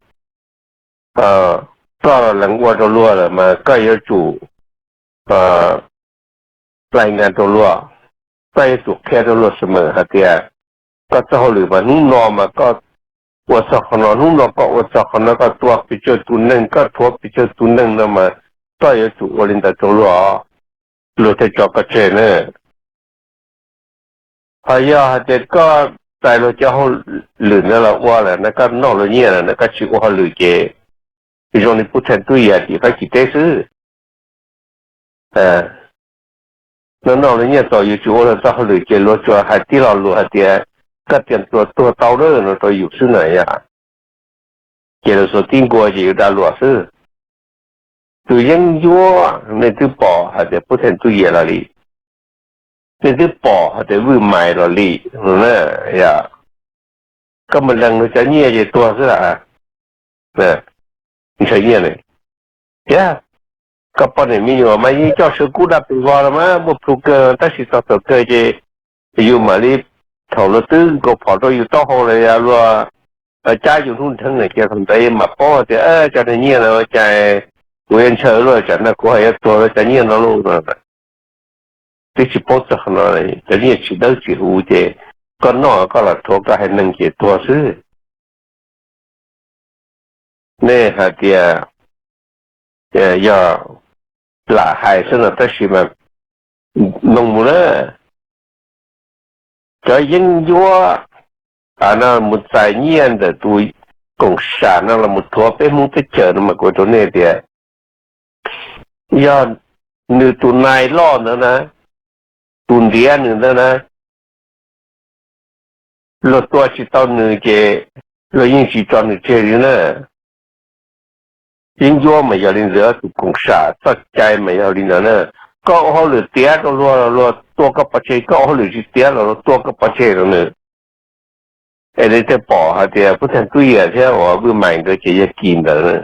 koj lees ua rau luag lawm mas koj yuav tsum laij nkas rau luag, koj yuav tsum qhia rau luag xwm meem hais tias koj txoj hauj lwm mas hnub no mas koj ua txog qhov no, hnub no koj ua txog qhov no, koj tua pes tsawg tus neeg, koj rhuav pes tsawg tus neeg no mas koj yuav tsum ua li ntawd rau luag, luag thiaj tso koj tseg na. Ho yog hais tias koj txais luag cov hauj lwm ntawd los ua lawm na, koj noj luag nyiaj lawm na, koj tsis ua hauj lwm ces zoo li Pub Thaj Tub Yam tim Fab Kis teb xwb. Noj noj luag nyiaj txaus yus tsis ua luag txoj hauj lwm ces luag tsuas hais tib lo lus hais tias koj tias tuag tuag tau lawm no rau yus xwb na yom. Ces luag xuas tib nkuas ces yus dag luag xwb. Tus yeeb ncuab nej twb pom hais tias Pub Thaj Tub Yam los li, nej twb pom hais tias Vwj Mais los li, yog koj mus lees luag cov nyiaj ces tuag xwb las. Ntshaw nyiaj ne, tiag, koj poj niam me nyuam mas yeej coj sawv kub daj pes vog los mas muaj plhu kawg, tab sis txog thaum kawg ces yus mam li, thaum luag twb nkaus phom rau yus taub hau los yog luag cab yus hnub nrheev na ces thaum ntawd mam paub tias cov nyiaj no ua cas kuv yuav ntshaw luaj, tsam no kuv ho yuav tuag rau cov nyiaj no lauj. Twb tsis paub txog qhov no, cov nyiaj tsis dawb tsis huv ces koj noj koj los rhuav koj haiv neeg ces tuag xwb. Nej hais tias yog lam hais xwb no tab sis mas mloog mus na, cov yeeb ncuab no mus txais nyiaj ntawm tus koom sam no los mus rhuav peb Hmoob teb chaws no mas kuv rau nej tias yog nws tus nais loj ntawd na, tus ntiav nws ntawd na, luag tua tsis tau nws ces luag yeej tsis tso nws tseg li na. Yeeb ncuab mas yog li ntawd, tus koom sam txoj cai mas yog li ntawd na. Koj ua hauj lwm tiav rau luag, luag tua koj pov tseg, koj ua hauj lwm tsis tiav los luag tua koj pov tseg rau nws. Es nej thiaj pom hais tias Pub Thaj Tub Yam thiab uas Vwj Mais nkawd ces yog kis ntawd na.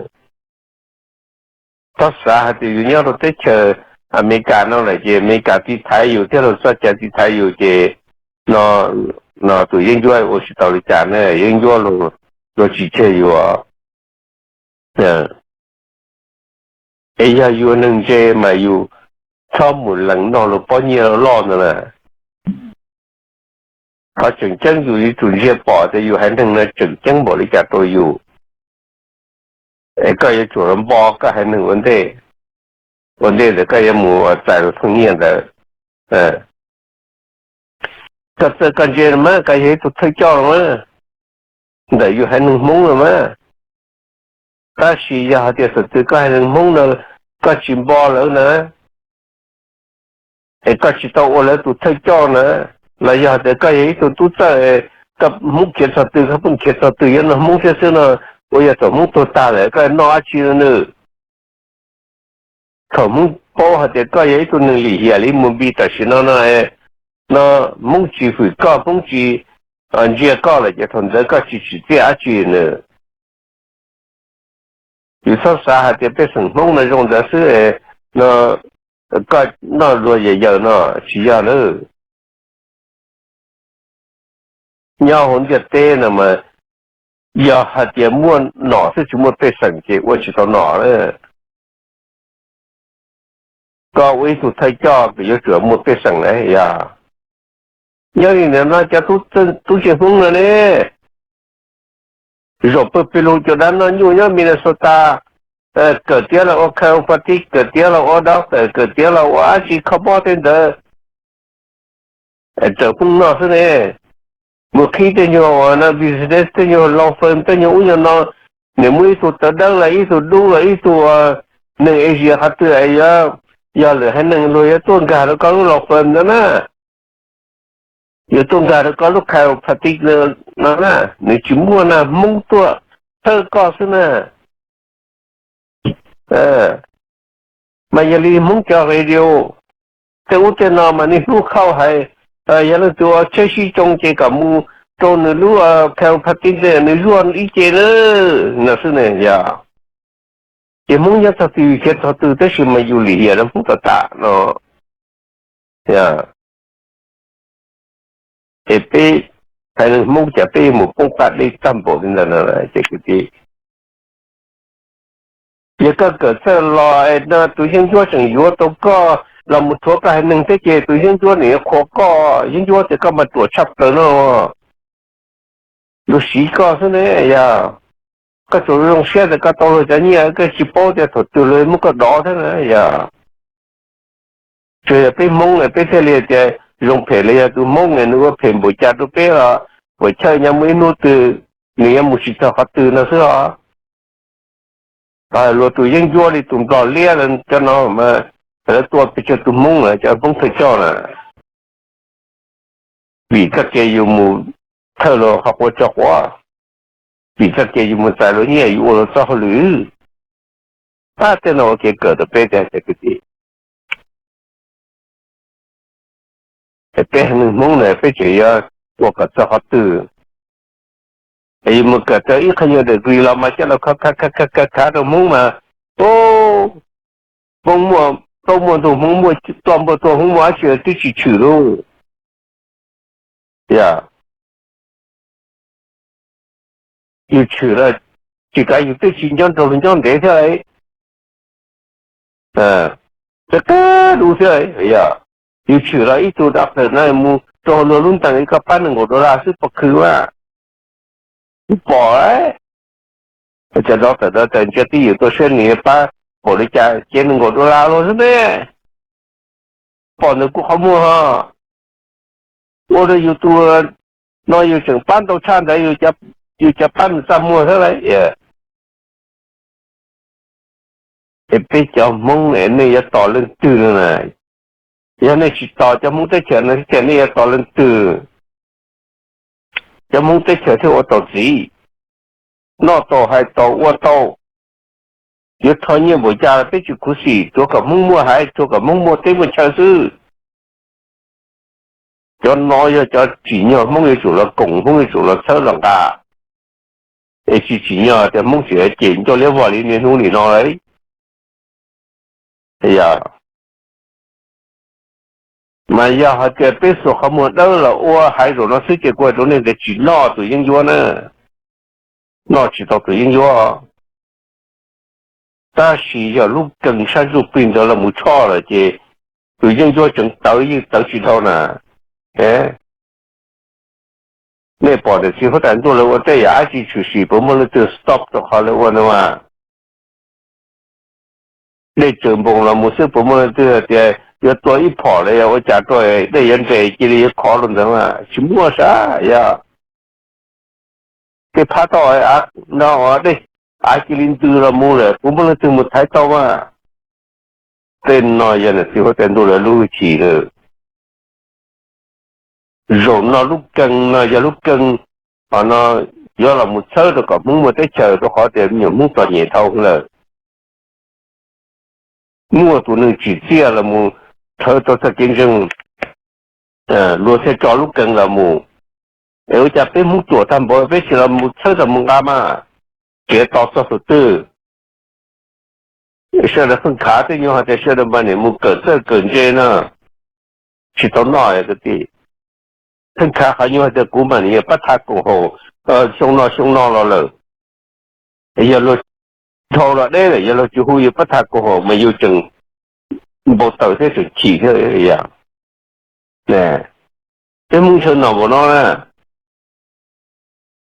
Txhob xav hais tias yus nyob rau teb chaws Amelikas no lawm ces Amelikas tiv thaiv yus thiab luag txoj cai tiv thaiv yus ces no, no tus yeeb ncuab ua tsis tau li cas ne, yeeb ncuab luag tsis tseg yus. Es yog yus neeg ntse mas yus txhob mus lees noj luag pob nyiaj loj ntawd na. Qhov tseem ceeb yus yuav tsum ntsia pom tias yus haiv neeg no tseem ceeb npaum li cas rau yus, es koj yuav tsum los npo koj haiv neeg ua ntej, ua ntej ntawd koj yuav mus txais luag thooj nyiaj ntawd. Koj txawj koj ntse los mas koj yog ib tug thawj coj los mas, ntawm yus haiv neeg Hmoob los mas. Tab sis yog hais tias thaum twg koj haiv neeg Hmoob no koj tsis npo lawv na, es koj tsis tau ua lawv tus thawj coj na, los yog tias koj yog ib tug tub txawj, koj Hmoob khiav txog twg koj pheej khiav txog twg, yuav noj Hmoob thiab xwb no, ua yog thaum Hmoob tuag tag lawm koj noj dab tsi no nws? Thaum Hmoob paub hais tias koj yog ib tug neeg lim hiam li Mus Npis tam sim no no, no Hmoob tsis hwm koj, Hmoob tsis ntsia koj lawm ces thaum ntawd koj tsis tsim txiaj dab tsi nws. Yus txhob xav hais tias pej xeem Hmoob no zoo ntawd xwb no, koj noj luag yawm yawm no, tsis yog nawb. Nyob hauv ntiaj teb no mas yog hais tias muaj nom xwb tsis muaj pej xeem ces ua tsis tau nom na. Koj ua ib tug thawj coj koj yuav tsum muaj pej xeem na yog. Nyob li ntawd no cov tub txeeg Hmoob no ne, zaum pawg pes lug cov dab noj nyuj nyob Minnesota, kawm tiav los ua chiropractic, kawm tiav los ua doctor, kawm tiav los ua dab tsi kho mob tej ntawd, raws Hmoob noj xwb ne. Mus qhib tej nyuag uas no business, tej nyuag law firm, tej nyuag ub nyuag no, nws muaj ib tug tawv dawb los ib tug dub los ib tug neeg Asia qhov twg yuav, yog lwm haiv neeg luag yuav tuaj nkag rau koj lub law firm ntawd na, yuav tuaj nkag rau koj lub chiropractic no na, nws tsis muaj na, Hmoob tuaj thawj koj xwb na. Mas yog li Hmoob cov radio, tej ub tej no mas nej hlub khauj hais, yog leej twg ua tsheb sib tsoo ces kom mus rau nws lub chiropractic ntawd nws zuaj ib ce na, no xwb ne yog. Ces Hmoob nyob txog twg khiav txog twg tab sis mas yus lim hiam rau Hmoob tag tag no. Es peb haiv neeg Hmoob cas peb yuav mus poob qab deb tag npaum li ntawd no ces kwv tij, yog koj kawm txawj los no tus yeeb ncuab tseem yuav tau koj los mus rhuav koj haiv neeg thiab ces tus yeeb ncuab nws yuav qhuas koj, yeeb ncuab tias koj mas ruam tshaj plaws no, luag siv koj xwb ne yog. Koj tsuas zoo siab tias koj tau luag cov nyiaj, koj tsis paub tias thaum twg luag muab koj dov thiab na yog. Tsuas yog peb Hmoob peb thiaj li tias zoo phem li, yog tus Hmoob nws ua phem npaum cas rau peb los puas chawj nyob muaj ib hnub twg nws yuav mus tsis txog qhov twg no xwb os. Luag tus yeeb ncuab li tus Nplog liab cov no mas lawv tua pes tsawg tus Hmoob lawm, cov Hmoob thawj coj na. Vim txoj kev yus mus thawj luag qhov quav tso quav, vim txoj kev yus mus txais luag nyiaj yus ua luag txoj hauj lwm. Pab tej no ua kev kawm rau peb tiag tiag kwv tij. Peb haiv neeg Hmoob na peb tseem yuav ua kom txog qhov twg? Es yus mus kawm tau ib qho nyuag degree los mas coj los khav khav khav khav rau Hmoob mas, Hmoob muaj, plaub muaj ntug Hmoob muaj, tua npua tua Hmoob muaj dab tsi twb tsis tshwm lauj. Yog yus tshwm los tsis kav yus twb tsis nco nraug luag nyob ntev thiab lauj. Txawj kawg dub thiab yog, yus tshwm los ib tug doctor no mus rau luag lub ntees koj pab nees nkaum dollar xwb pom khw mas. Twb pom, cov doctor no tawm ntsia twj ywm tuaj saib nws yuav pab npaum li cas, cev nees nkaum dollar los xwb ne. Pom ntawm kuv qhov muag ho, ua rau yus tus no yus tseem pab ntau tshaj ntawd yus cov pab nws txaj muag thiab lauj. Es peb cov Hmoob es nej yuav tos leej twg no na? Yog nej tsis tos cov Hmoob teb chaws no ces nej yuav tos leej twg? Cov Hmoob teb chaws thiaj ua tau txiv, noj tau hais tau ua tau. Yuav rho nyiaj npaum cas peb tsis khuv xim, tsuav kom Hmoob muaj haiv, tsuav kom Hmoob muaj teb muaj chaw xwb. Cov no yog cov tsim nyog Hmoob yuav tsum los koom, Hmoob yuav tsum los txhawb los nqa. Es tsis tsim nyog tias Hmoob tseem cem ncauj liab vog li niaj hnub nim no lauj. Yog, mas yog hais tias peb xuas qhov muag dawb los ua haiv zaum no xwb ces kuv hais rau nej tias tsis noj tus yeeb ncuab na, noj tsis tau tus yeeb ncuab. Tab sis yog lub keeg sab ntsuj plig ntawd los mus tshoj lawm ces tus yeeb ncuab tseev tawv yeej tawv tsis dhau na. Nej pom niam txiv huab tais ntuj lawv ua tej yam dab tsi tshwm sim puas muaj leej twg stop rau qhov lawv ua ntawd mas? Dej tsaws npoos los mus xwb puas muaj leej twg hais tias yuav tua ib phom los yog ua cas rau dej yuav nres cia li yuav khov rau ntawd mas? Tsis muaj sav yog. Tej phab toj no dej av cia li ntws los mus lawm puas muaj leej twg mus thaiv tau mas? Tej no yog niam txiv huab tais ntuj lawv lub hwj chim lawm. Zaum no lub keeg no yog lub keeg, qhov no yuav los mus txhawb rau kom Hmoob muaj teb chaws rau qhov tias me nyuam Hmoob txom nyem dhau lawm. muaj tus neeg tsim txiaj los mus rhawv tau txoj kev ntseeg, luag thiaj tso lub kees los mus. Es ua cas peb Hmoob ruam tag npaum peb tsis los mus txhawb tau mus nqa mas, tsev to txog tus twg? Sawv daws pheej khav, tej nyuag hais tias sawv daws mas niam mus kawm txawj kawm ntse na, tsis tau noj kwv tij. Pheej khav qhov nyuag hais tias kuv mas niam yog pab tha koom haum xyoo no xyoo no los lawm. Yog luag dhau los deb lawm, yog luag tsis hu yus pab tha koom haum mas yus tseem npau taws thiab tseem chim thiab yom. Peb Hmoob ntshaw nom npaum no na,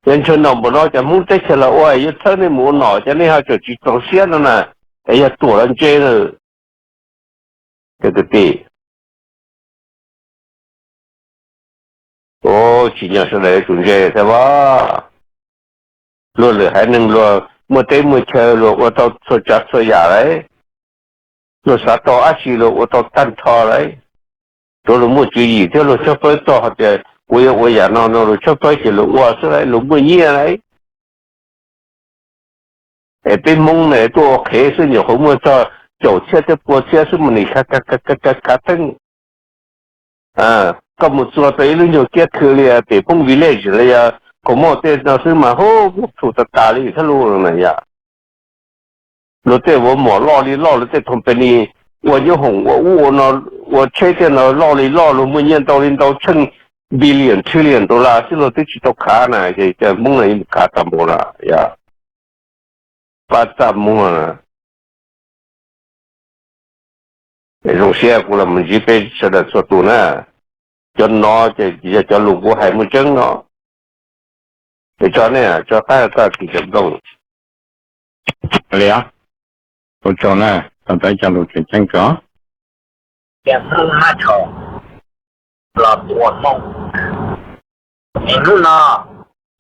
yog ntshaw nom npaum no cas Hmoob teb chaws los ua yuav txhawb nej mus ua nom, cas nej ho tseem tsis txaus siab no na, es yog ruam los ntse na. Kwv tij, tsim nyog sawv daws yuav tsum ntse thiab as. Luag lwm haiv neeg luag muaj teb muaj chaw luag ua tau txhua tsav txhua yam lauj, luag xav tau dab tsi luag ua tau tag nrho lauj. Tsuav luag muaj tswv yim thiab luag tshawb fawb txog hais tias kuv yuav ua yam no no luag tshawb fawb ces luag ua xwb lauj, luag muaj nyiaj lauj. Es peb Hmoob ne tuaj ua qhev xwb nyuam qhuav muaj txog caum txhiab thiab pua txhiab xwb mas nim khav khav theeb. Koj mus txua tau ib lub nyuag kiab khw li pem Hmoob Village los yog Kos Moj tej no xwb mas hu muab plhus tas tas li thiab lauj na yom. Luag tej ua mom loj li loj, luag tej company ua nyob hoom ua ub ua no, ua tsheb tej no loj li loj, luag muaj nyiaj ntau li ntau, tsheej billion trillion dollar xwb luag twb tsis tau khav na, ces cas Hmoob no yuav mus khav tag npaum na yom. Pab txaj muag. Zoo siab kuv los mus ntsib peb sawv daws txhua tus na. Cov no ces yog cov lus kuv hais muaj tseeb no. Es tso nej tso qab txoj kev cov nplooj li os. Ua tsaug na, tau tau ib co lus tseem ceeb tso. Tias Hmoob hab rho los tua Hmoob. Es hnub no,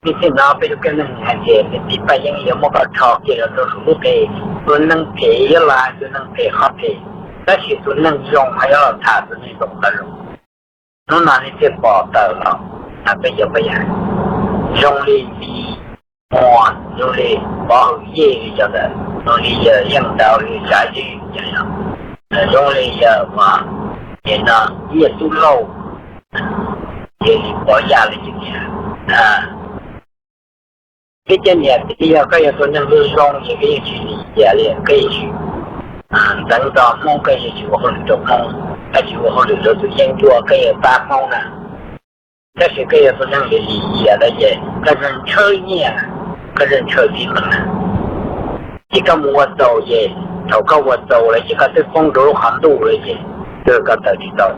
txij thaum no peb tus kheej neeg hais tias niam txiv Paj Yeeb yuav muab koj rho kiag los rau saum lub qe, tus neeg phem yuav los hais tus neeg phem qhov phem, tab sis tus neeg zoo ho yuav los tham tus neeg zoo qhov zoo. Hnub no nej thiaj pom tawm los, peb cov paj yawg zoo li Lis Muas, zoo li Pov Hwm Yej li cov ntawd, zoo li yawg Yeej Nraud li Tsav Zwj, zoo li yawg uas no Nyiaj Tub Lauj, ces Pov Yaj li ces tias, peb cov niam txiv yog koj yog tus neeg zoo zoo ces koj yeej tsis lim hiam li, koj yeej tsis ntxeev txog Hmoob, koj yeej tsis ua hauj lwm rau Hmoob, koj tsis ua hauj lwm rau tus yeeb ncuab, koj yeej pab Hmoob na. Tab sis koj yog tus neeg lim lim hiam lawm ces koj zeeg ntshaw nyiaj, koj zeeg ntshaw txiv neej na. Ces koj mus ua txaus ces thaum koj ua txaus lawm ces koj twb poob rau lub qhov ntuj lawm ces koj tawm tsis tau.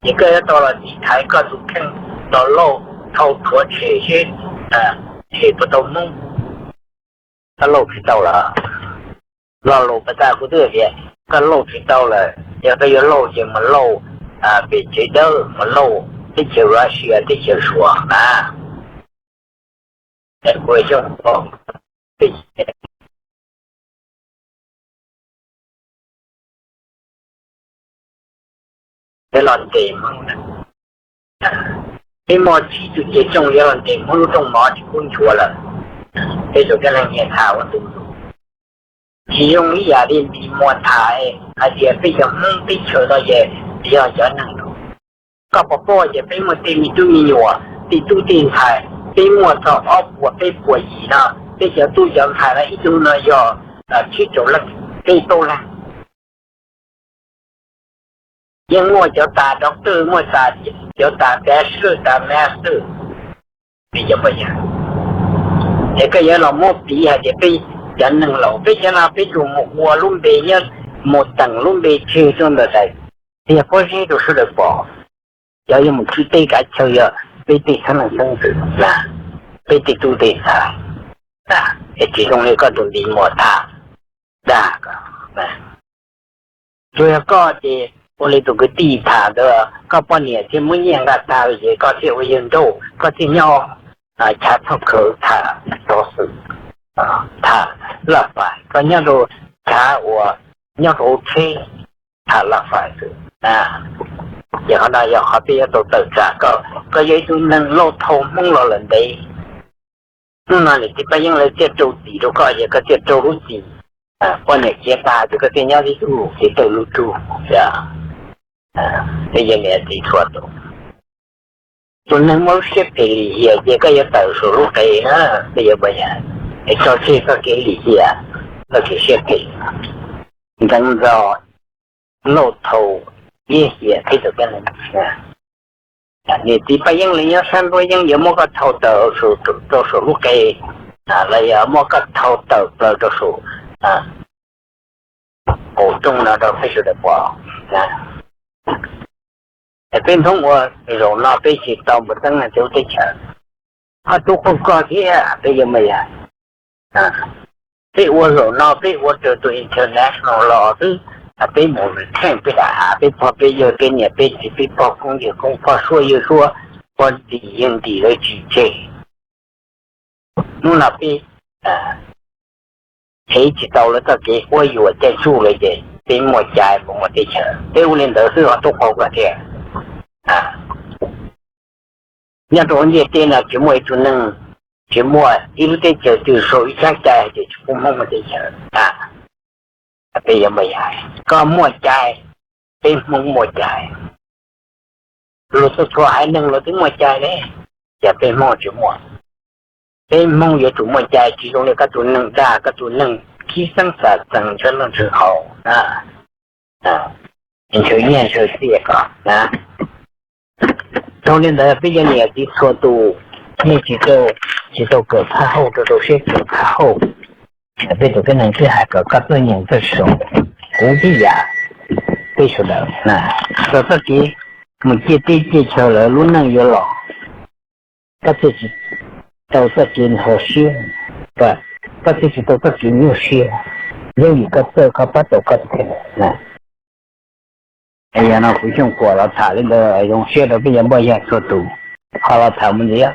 Ces koj yuav tau los tiv thaiv koj tus kheej los lauj, thau rhuav tshem seb tshem puas tau Hmoob. Koj lauj tsis tau lawm. Lo lus pas tas kuv twb tias koj lauj tsis tau lawm, yog koj yuav lauj ces mus lauj pem tsev dawb, mus lauj teb chaws Russia, teb chaws Suav na. Kuv xyooj yuav los ntes Hmoob. Peb muaj tsib tug ceg rooj yuav los ntes Hmoob lub rooj mov tsis kub nchuav lawm. Peb tus kab leej nyiam tham ua ntu zus. Tsis zoo ib yam li Lis Muas tham hais tias peb cov Hmoob teb chaws no ces yog cov neeg, koj puas paub tias peb muaj tej me tub me nyuam, tej tub tej ntxhais, peb muaj txog ob puas peb puas yim no, peb cov tub cov ntxhais no ib tug no yog tsib rau leej, peb tau leej. Yeej muaj cov tas doctor, muaj cov tas bachelor, tas master. Peb cov poj yawg, es koj yuav los muab piv hais tias peb cov neeg laus, peb cov no peb tsuas mus ua lub npe nyob, mus teem lub npe tseg rau ntawm daim tiag pob zeb rau sawv daws pom. Cov yuav mus khwv teb kav chaw yog peb tej xeeb leej xeeb ntxwv na, peb tej tub tej ntxhais, es tsis zoo li koj tus Lis Muas tham dag. Tsuas yog koj ces ua li tus kwv tij tham ntawd, koj poj niam thiaj muab nyiaj nqa tag ces koj thiaj ua yawg nrauj, koj thiaj nyob chav txhob khawv tham xov xwm, tham laj fais, koj nyob rau chav uas nyob rau hauv tsheb tham laj fais xwb. Ces qhov no yog qhov peb yuav tau tawm tsam koj, koj yog ib tug neeg lauj thau Hmoob los lawm ntev. Hnub no niam txiv Paj Yeeb lawv thiaj rau txim rau koj ces koj thiaj rau lub txim. Poj niam khiav tas ces koj thiaj nyob tib tug, tsis tawm lub tug. Peb yog niam txiv txhua tus, tus neeg muaj lub siab phem lim hiam ces koj yuav tawm saum lub qe na, peb yuav ua yam, es tso tseg txoj kev lim hiam, txoj kev siab phem, ntxeev zog, lauj thau, iab hiam peb tus kab nees. Niam txiv Paj Yeeb li nyob sab nruab yeeb yuav muab koj thau tawm rau saum lub qe, los yog muab koj thau tawm plaws rau saum qaum rooj no rau peb sawv daws pom. Es peb Hmoob ua zaum no peb tsis tau npua teeb neeg teb ub teb chaws, ho tub qaug koj thiab peb yuav ua yam. Peb ua zaum no peb ua raws tus international law xwb, peb mus return peb daim av, peb pog peb yawg peb niam peb txiv peb pog koob yawg koob pog suab yawg suab, pog ntim yawg ntim lawv tsis tseg. Hnub no peb ev tsis tau lawv txoj kev quab yuam caij tsuj lawm ces peb muaj cai mus muaj teb chaws, peb ua li ntawd xwb ho tub qaug koj thiab. Nyob rau hauv ntiaj teb no tsis muaj ib tug neeg, tsis muaj ib lub teb chaws twg sau ib tsab cai tias tsis pub Hmoob muaj teb chaws. Peb yuav muaj cai, koj muaj cai, peb Hmoob muaj cai, luag txhua txhua haiv neeg luag twb muaj cai ne, cas peb Hmoob tsis muaj? Peb Hmoob yuav tsum muaj cai tsis zoo li koj tus neeg dag, koj tus neeg khib xeeb xav txeev ntshaw noj ntshaw haus, ntshaw nyiaj ntshaw txiaj ko. Dhau li ntawd peb yog niam txiv txhua tus, nej tsis tau, tsis tau kawm phaj hauj, rau rau siab kawm phaj hauj. Peb tus kab nees twb hais kom koj txawj nyeem txawj sau, kuv tib yam, peb sawv daws txawm txoj kev mus ciaj teb ciaj chaw lawm lub neej yuav los, koj thiaj tsis tau txoj kev ntxhov siab, koj thiaj tsis tau txoj kev nyuaj siab, yeej vim koj txawj koj pab tau koj tus kab nees. Yog no kuv Xyooj Kuam los tham li ntawd zoo siab rau peb cov npoj yag txhua tus, ho los tham mus ntxiv.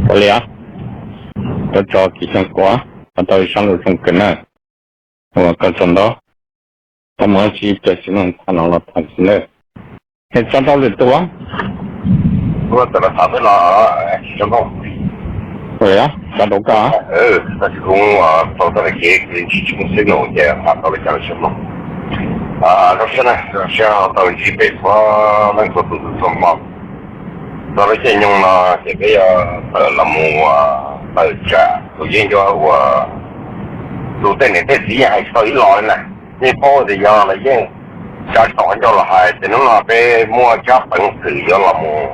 Ua li os, koj tso Kim Xyooj Kuam, koj tau ib sab lus zoo kawg na, ua koj tsaug ntau. Koj mus ua si caw tsis mloog tham no los tham tsis ntawd, es tso rau lwm tus. Ua tawm los tham peb los, ua li os, tso rau koj. Tau txoj kev tsis tsis xwb no ces tham tau li cas los tsis mloog. Zoo siab na, zoo siab tau ntsib peb txhua leej txhua tus txhua hmo. Txog lub caij nyoog no ces peb yuav tawm los mus tawm tsam tus yeeb ncuab uas tus tej niam tej txiv yeej hais tsis tau ib los li na. Yeej paub tias yog los yeej tsa tsis tau qhov ncauj los hais, ces hnub no peb muaj tsab peev xwm yuav los mus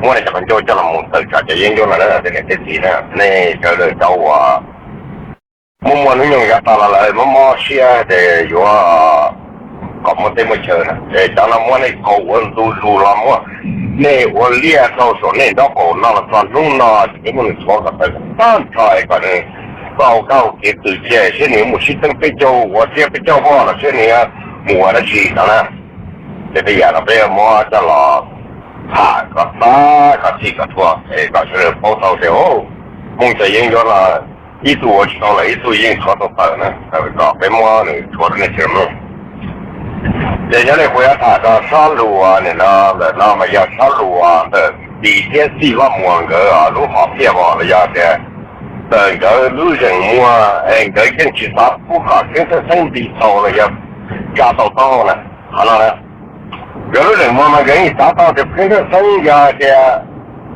muab cov qhov ncauj coj los mus tawm tsam cov yeeb ncuab no na tej niam tej txiv na, nej sawv daws cov uas muaj muaj hnub nyoog yav tas los lawm mob mob siab ces yuav kom muaj teb muaj chaw na, ces cov no muab nej kaus ua ntu zus los muab nej ua liaj rau saum nej nraub qaum no los txog hnub no ces peb muab nws tshuav kom tawm tag nrho es kom nws tau kab hau kev tws cia seb nws yuav mus sib teeb peb caug ua siab peb caug voj los seb nws yuav mus ua dab tsi no na. Ces tej yam no peb yuav muab coj los tham kom tag kom txhij kom txhua es kom sawv daws paub tau tias Hmoob cov yeeb ncuab no ib tug ua tsis tau lawm ib tug yeej tshuav tau tawm na, kom peb muab nws tshuav rau nej sawv daws mloog. Ces nyob li kuv yuav tham txog sab lus nim no ntawm no mas yog sab lus ntawm Tis thiab Txij Vaj Muas nkawd lub hom phiaj vos los yog tias ntawm nkawd lub zeem muag es nkawd yeej tsis xav pub kom Keeb Thawj Xeeb nti tau los yog tsa tau taub hau na. Qhov no nkawd lub zeem muag mas nkawd yeej xav tau tias Keeb Thawj Xeeb yog tias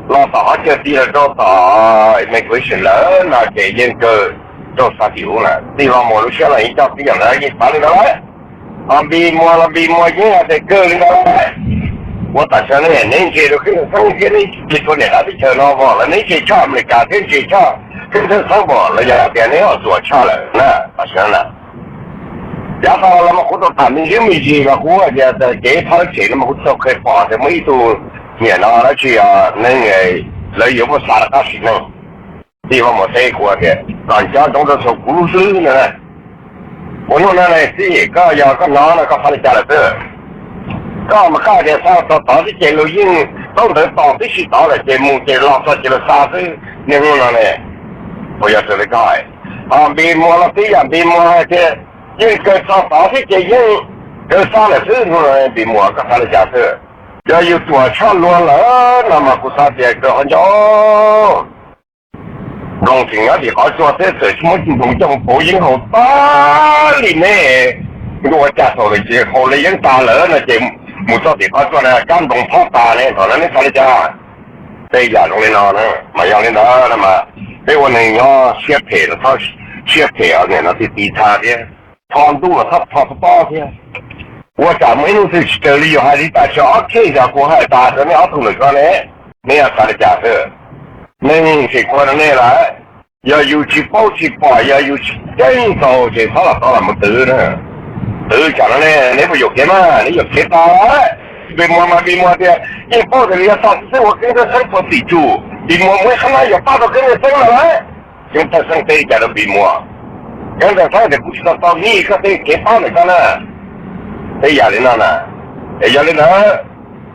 los tom qhov chaw ti los rau tom immigration lawm no ces yeej kawg rau xa tim ub na. Txij Vaj Muas lub siab los yeej coj tib yam ntawd yeej xav li ntawd lawm. Ho Npis Muas los Npis Muas yeej hais tias kawg li ntawd lawm. Ua tam sim no neb ntse rau Keeb Thawj Xeeb thiab neb ntse rau niam dab teb chaws no vos los neb ntse tshaj Amelikas thiab ntse tshaj Keeb Thawj Xeeb vos los yog tias neb ho tsuas tshaj lawm na tam sim no na. Yav tas los mas kuv tau tham me ntsis me ntsis mas kuv tias kev thov txim no mas kuv tau qhia pom tias muaj ib tug niam no dab tsi neeg lawv yuav muab xa rov qab sim neej. Txij Vaj Muas teb kuv tias kom nco ntsoov rau saum kuv lub hlwb no na. Ua hnub no ne Txij, koj yog koj hnov no koj xav li cas lawm xwb? Koj mas koj tias xa txog tod xwb ces luag yeej taub ntawv tos tib si tod lawm ces mus ces los txog ces luag xa xwb niaj hnub no ne. Puas yog raws li koj? Ho Npis Muas los tib yam, Npis Muas hais tias yeej kawg txog tod xwb ces yeej kawg xa lawm xwb no, Npis Muas koj xav li cas xwb? Yog yus ruam tshaj luag lawm no mas kuv xav tias kawg ho nco nploos tseem nyob tim qhov tsua thiab txawm tsis muab nploos coj mus pauv yeeb haus tag li ne. Ua cas thaum lawv haus li yeeb tas lawm no ces mus txog tim qhov tsua na kab nploos phob tas ne, thaum no neb xav li cas? Tej yam zoo li no na, mas yog li ntawd no mas peb ua neeg nyob siab phem los txhob siab phem, niam no ti ti tha thiab, tho ntuj los txhob tho pob thiab. Ua tsam muaj ib hnub twg tsis raws li yus hais li tam sim ob khej xyov kuv hais tas rau nej ob tug lawm ko ne, neb yuav xav li cas xwb? Neeg tseem qhuas rau nej lawm, yog yus tsis paub tsis pom, yog yus tsis ceeb tau ces txhob los tau los mus twv na. Twv tsam no ne neb puas yuam kev mas neb yuam kev tas lawm. Npis muag mas npis muag tias yeej paub tias nws yog tog xwb xwb ua Keeb Thawj Xeeb puag tim tsum, npis muag muaj ib qhab nab yog pab tau Keeb Thawj Xeeb no lawm. Keeb Thawj Xeeb teb li cas rau npis muag? Keeb Thawj Xeeb tias kuv tsis tau tau nib koj tej kev pab ntawm koj na. Tej yam li no na, es yog li ntawd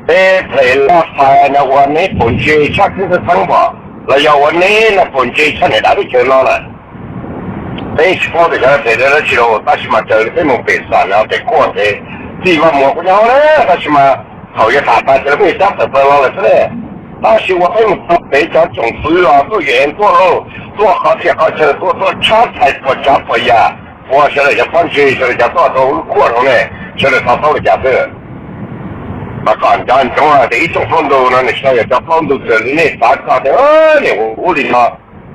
peb ples laj fais no ua neb puas ntse tshaj Keeb Thawj Xeeb pom los yog ua neb no puas ntse tshaj niam dab teb chaws no lawm? Peb tsis paub tias xyov ples dab tsi rau, tab sis mas raws li peb mus pem xam no pem kuaj ces txij Vaj Muas kuj nyob na, tab sis mas thaum yuav tham tas ces lawv pheej cab tawm plaws los lawm xwb ne. Tab sis uas peb mus tau pem cov tsoom fwv los tuaj yuav es tuaj lauj, tuaj qhov txhia qhov chaw tuaj, tuaj tshab txhais puas tsav puas yam, ua sawv daws cov pob ntseg, sawv daws cov tuaj rau lub kuaj rau ne, sawv daws to taub li cas xwb. Mas kom nco ntsoov tias ib tsoom plaub ntug no nws tsis tau yog cov plaub ntug raws li nej xav txog tias niam ua ub li no,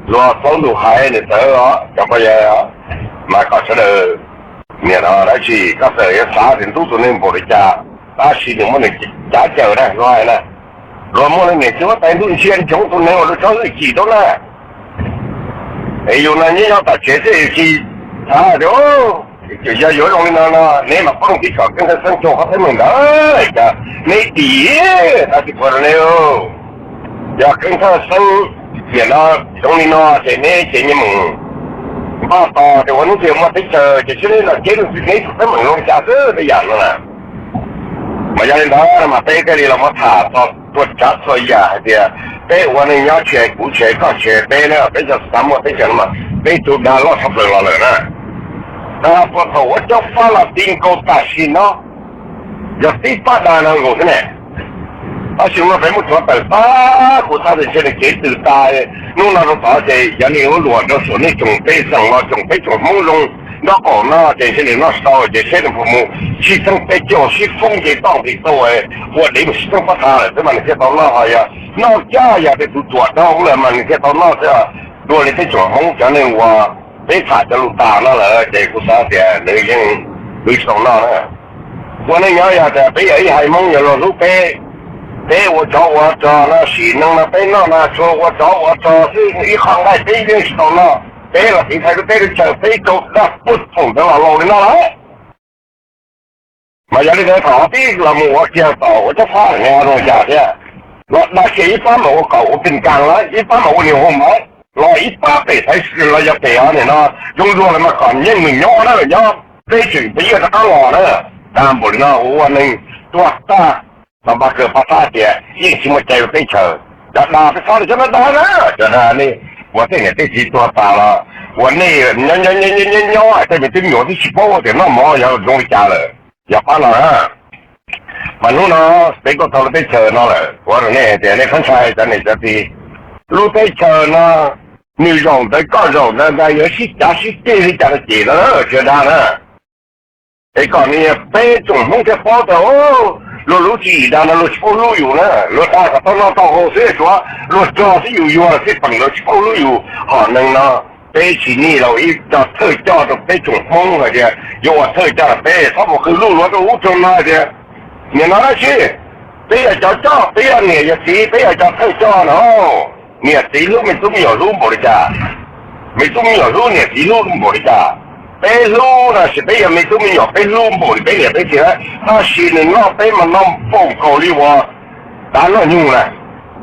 luag plaub ntug hais nws txawv os cov poj yawg, mas kom sawv daws niam no dab tsi koj txawm yuav xav tias ntub tus neeg npaum li cas, tab sis nws muaj nws cav caws na luag hais na, luag muaj leej niam cuab tais ntuj ntsia ntsoov tus neeg uas luag tsob hwj chim rau na. Es yus no nyob nyob tom tsev xwb yus tsis xav tias yog yuav zoo li no no neb mas poob tib tsom Keeb Thawj Xeeb rau qhov teeb meem ntawd cas neb dim tab sis puas rau neb. Yog Keeb Thawj Xeeb niam no zoo li no ces neb ces nyias mus npaj tos tias ua hnub twg muaj teb chaws ces sib neb no ces neb tus teeb meem zoo li cas xwb tej yam no na. Mas yog li ntawd mas peb thiaj li los muab tham txog txhua tsav txhua yam hais tias peb ua neej nyob tsis hais kuv tsis hais koj tsis hais peb na, peb cov xav muaj teb chaws no mas peb tus dag loj tshaj plaws los lawm na. Dag puag thaum ua Cob Fab los ti nkaus tam sim no yog tib pab dag no nkaus xwb ne. Tab sis no peb muab tsuav tawm tag kuv xav tias ntshe nws kev tws tas hnub no rau tod ces yog nej ua luam rau saum nej tsoom pej xeem los tsoom peb tsoom Hmoob zoo nraub qaum no ces ntshe nws noj tsis tau ces seb nws puas mus sib txeeb peb caug sib foob nce toj nqis tau ua dev mus sib txeeb pob tha lawm xwb mas nws thiaj tau noj, ho yog noj caj yog tias tus ruam dhau lawm mas nws thiaj tau noj xwb. Dua li peb tsoom Hmoob cov neeg uas peb tham cov lus tas no lawm ces kuv xav tias nws yeej, nws tsis tau noj na. Ua neej nyob yog tias peb yog ib haiv Hmoob yog luag hlub peb, peb ua tsov ua rog no sim neej no peb noj no tsuas ua tsov ua rog xwb ib qho nqaij peb yeej tsis tau noj. Peb los tiv thaiv rau peb lub chaw peb rau dab puag thaum ntawd los laus li no lawm. Mas yog li ntawd thaum pib los mus ua kiag tom ua Cob Fab ne zoo li cas thiab? Los dag kiag ib pab mas ua kaum ua pes kas lawm, ib pab mas ua niag hoo mas los ib pab pem Thaib los yog pem os niam no zoo dua lawm mas kom nyeej nws nyob na los nyob peb tseem peb yeej rov qab los na. Dag npaum li no ua ua neeg tuag tag, los npaj kawg pab xav tias yeej tsis muaj cai rau teb chaws. Cov dag peb txhob li cov no dag na, cov dag nej ua tej niam tej txiv tuag tas los ua nej nyob nyob tej me tub me nyuam twb tsis paub tias noj mov yog zoo li cas lawm. Yog pab no na, mas hnub no peb kuj tau lub teb chaws no lawm, ua rau nej tias nej txhob ntshai cov niam cov txiv. Lub teb chaws no nws zaum ntawd koj zaum ntawd ntag, yuav sib cav sib ceg li cas los cem no tsis dag na. Es kom nws peb tsoom Hmoob thiaj paub tias luag lub tswv yim dag no luag tsis paub hlub yus na, luag dag kom tau noj tau haus xwb, tsuav luag rog xwb yus yuag xwb peem luag tsis paub hlub yus. Hom neeg no peb tsis nij los ib co thawj coj rau peb tsoom Hmoob hais tias yuav ua thawj coj rau peb, txhob mus qw luj luav rau ub rau no hais tias niam no dab tsi. Peb yog cov coj, peb yog niam yog txiv, peb yog cov thawj coj no. Niam txiv hlub me tub me nyuam hlub npaum li cas? Me tub me nyuam hlub niam txiv hlub npaum li cas? Peb hlub no sis peb yog me tub me nyuam peb hlub npaum li peb niam peb txiv, tab sis nws noj peb mas noj npaum nkaus li uas dav noj nyuj na.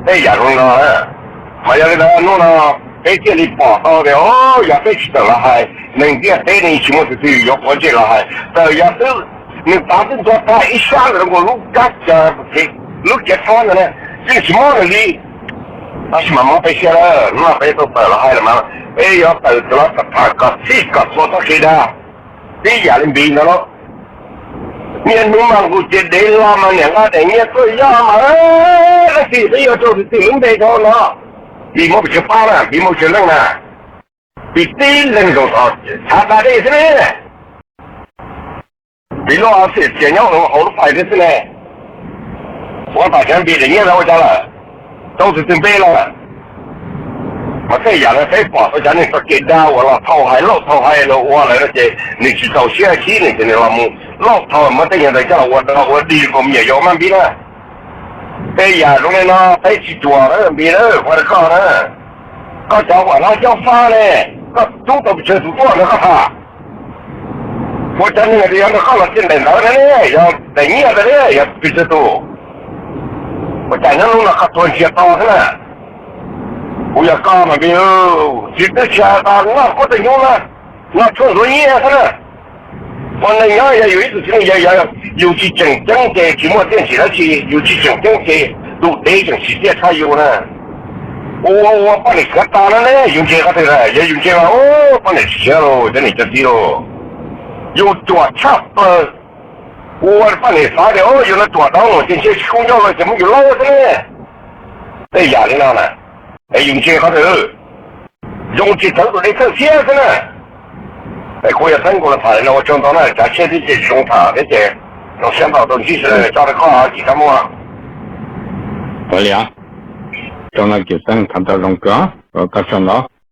Tej yam zoo li no na, mas yog li ntawd hnub no peb thiaj li pom tau tias yog peb tsis tawm los hais, neeg ntiaj teb ne tsis muaj tus twg yuav quav ntsej los hais. Txawm yog twb nws tav twb ntuag tag ib sab ntawm nkaus lub kab, lub kiav txhob ntawd na, yeej tsis mob nws li. Tab sis mas mob peb siab lawm, hnub no peb tau tawm los hais lawm mas peb yuav tawm los tham kom txhij kom txhua txoj kev dag, tib yam li npis ntawd lauj. Niaj hnub mas nqus ces dev los mas niam nqa daim nyiaj tuaj yog mas, leej twg peb yuav rau tus twg lub npe rau no. Pis muaj pes tsawg pab na, pis muaj pes tsawg leej na, pis tib leeg zoo tod tshav da dej xwb ne. Pis lub xwm txias nyob hauv lub pais thiab xwb ne. Ua tam sim no pis daim nyiaj ntawd ua cas lawm, rau tus twg npe lawm? Mas tej yam no peb pom tau cov neeg txoj kev dag uas los thau hais lauj thau hais los ua lawm no ces nws tsis txaus siab sib nws ces nws los mus lauj thau muab tej yam ntawd coj los ua dog ua dig rau me nyuam yaus maj npib na. Tej yam zoo li no peb tsis ruam na npib na, ua rau koj na. Koj cov uas hlob Cob Fab ne, koj rub tau pes tsawg tus tuaj nrog koj tham? Ua cov neeg uas yuav nrog koj los txij daim ntawv no ne, yog daim nyiaj ntawd ne yog pes tsawg tus? Ua cas nyob hnub no koj tuag ntsia to xwb na? Kuv yog koj mas npib, tsis twb tsis hais tas noj kub tag nyob na, noj tshuaj ntxuav nyiaj xwb na. Ua neej nyob yog yus ib tug txiv neej yawg, yog yus tsis tseem ceeb ces tsis muaj tiaj ntsim dab tsi, yus tsis tseem ceeb ces tus dev tseem tsis tiaj tshaj yus na. Ua ua poj niam khiav tas no ne yus ntse qhov twg lawm? Yog yus ntse mas poj niam tsis khiav los cov niam cov txiv los. Yus ruam tshaj plaws. Ua poj niam xav tias yus no ruam dab los ces ntshe tsis kub ncauj los ces muab yus laub xwb ne. Tej yam li no na, es yus ntse qhov twg? Zoo tsis txawv tus dev thawj thiab xwb na. Es kuv yog Xeeb Nkaus los tham li no ua tsaug ntau na, tsav tsheb thiab ces zoo tham thiab ces zoo siab ntau, tau ntsib sawv daws, tso rau koj, tsis txhob muaj. Ua li os, tsaug ntau Kiv Xeeb, tham tau zoo kawg, ua koj tsaug ntau.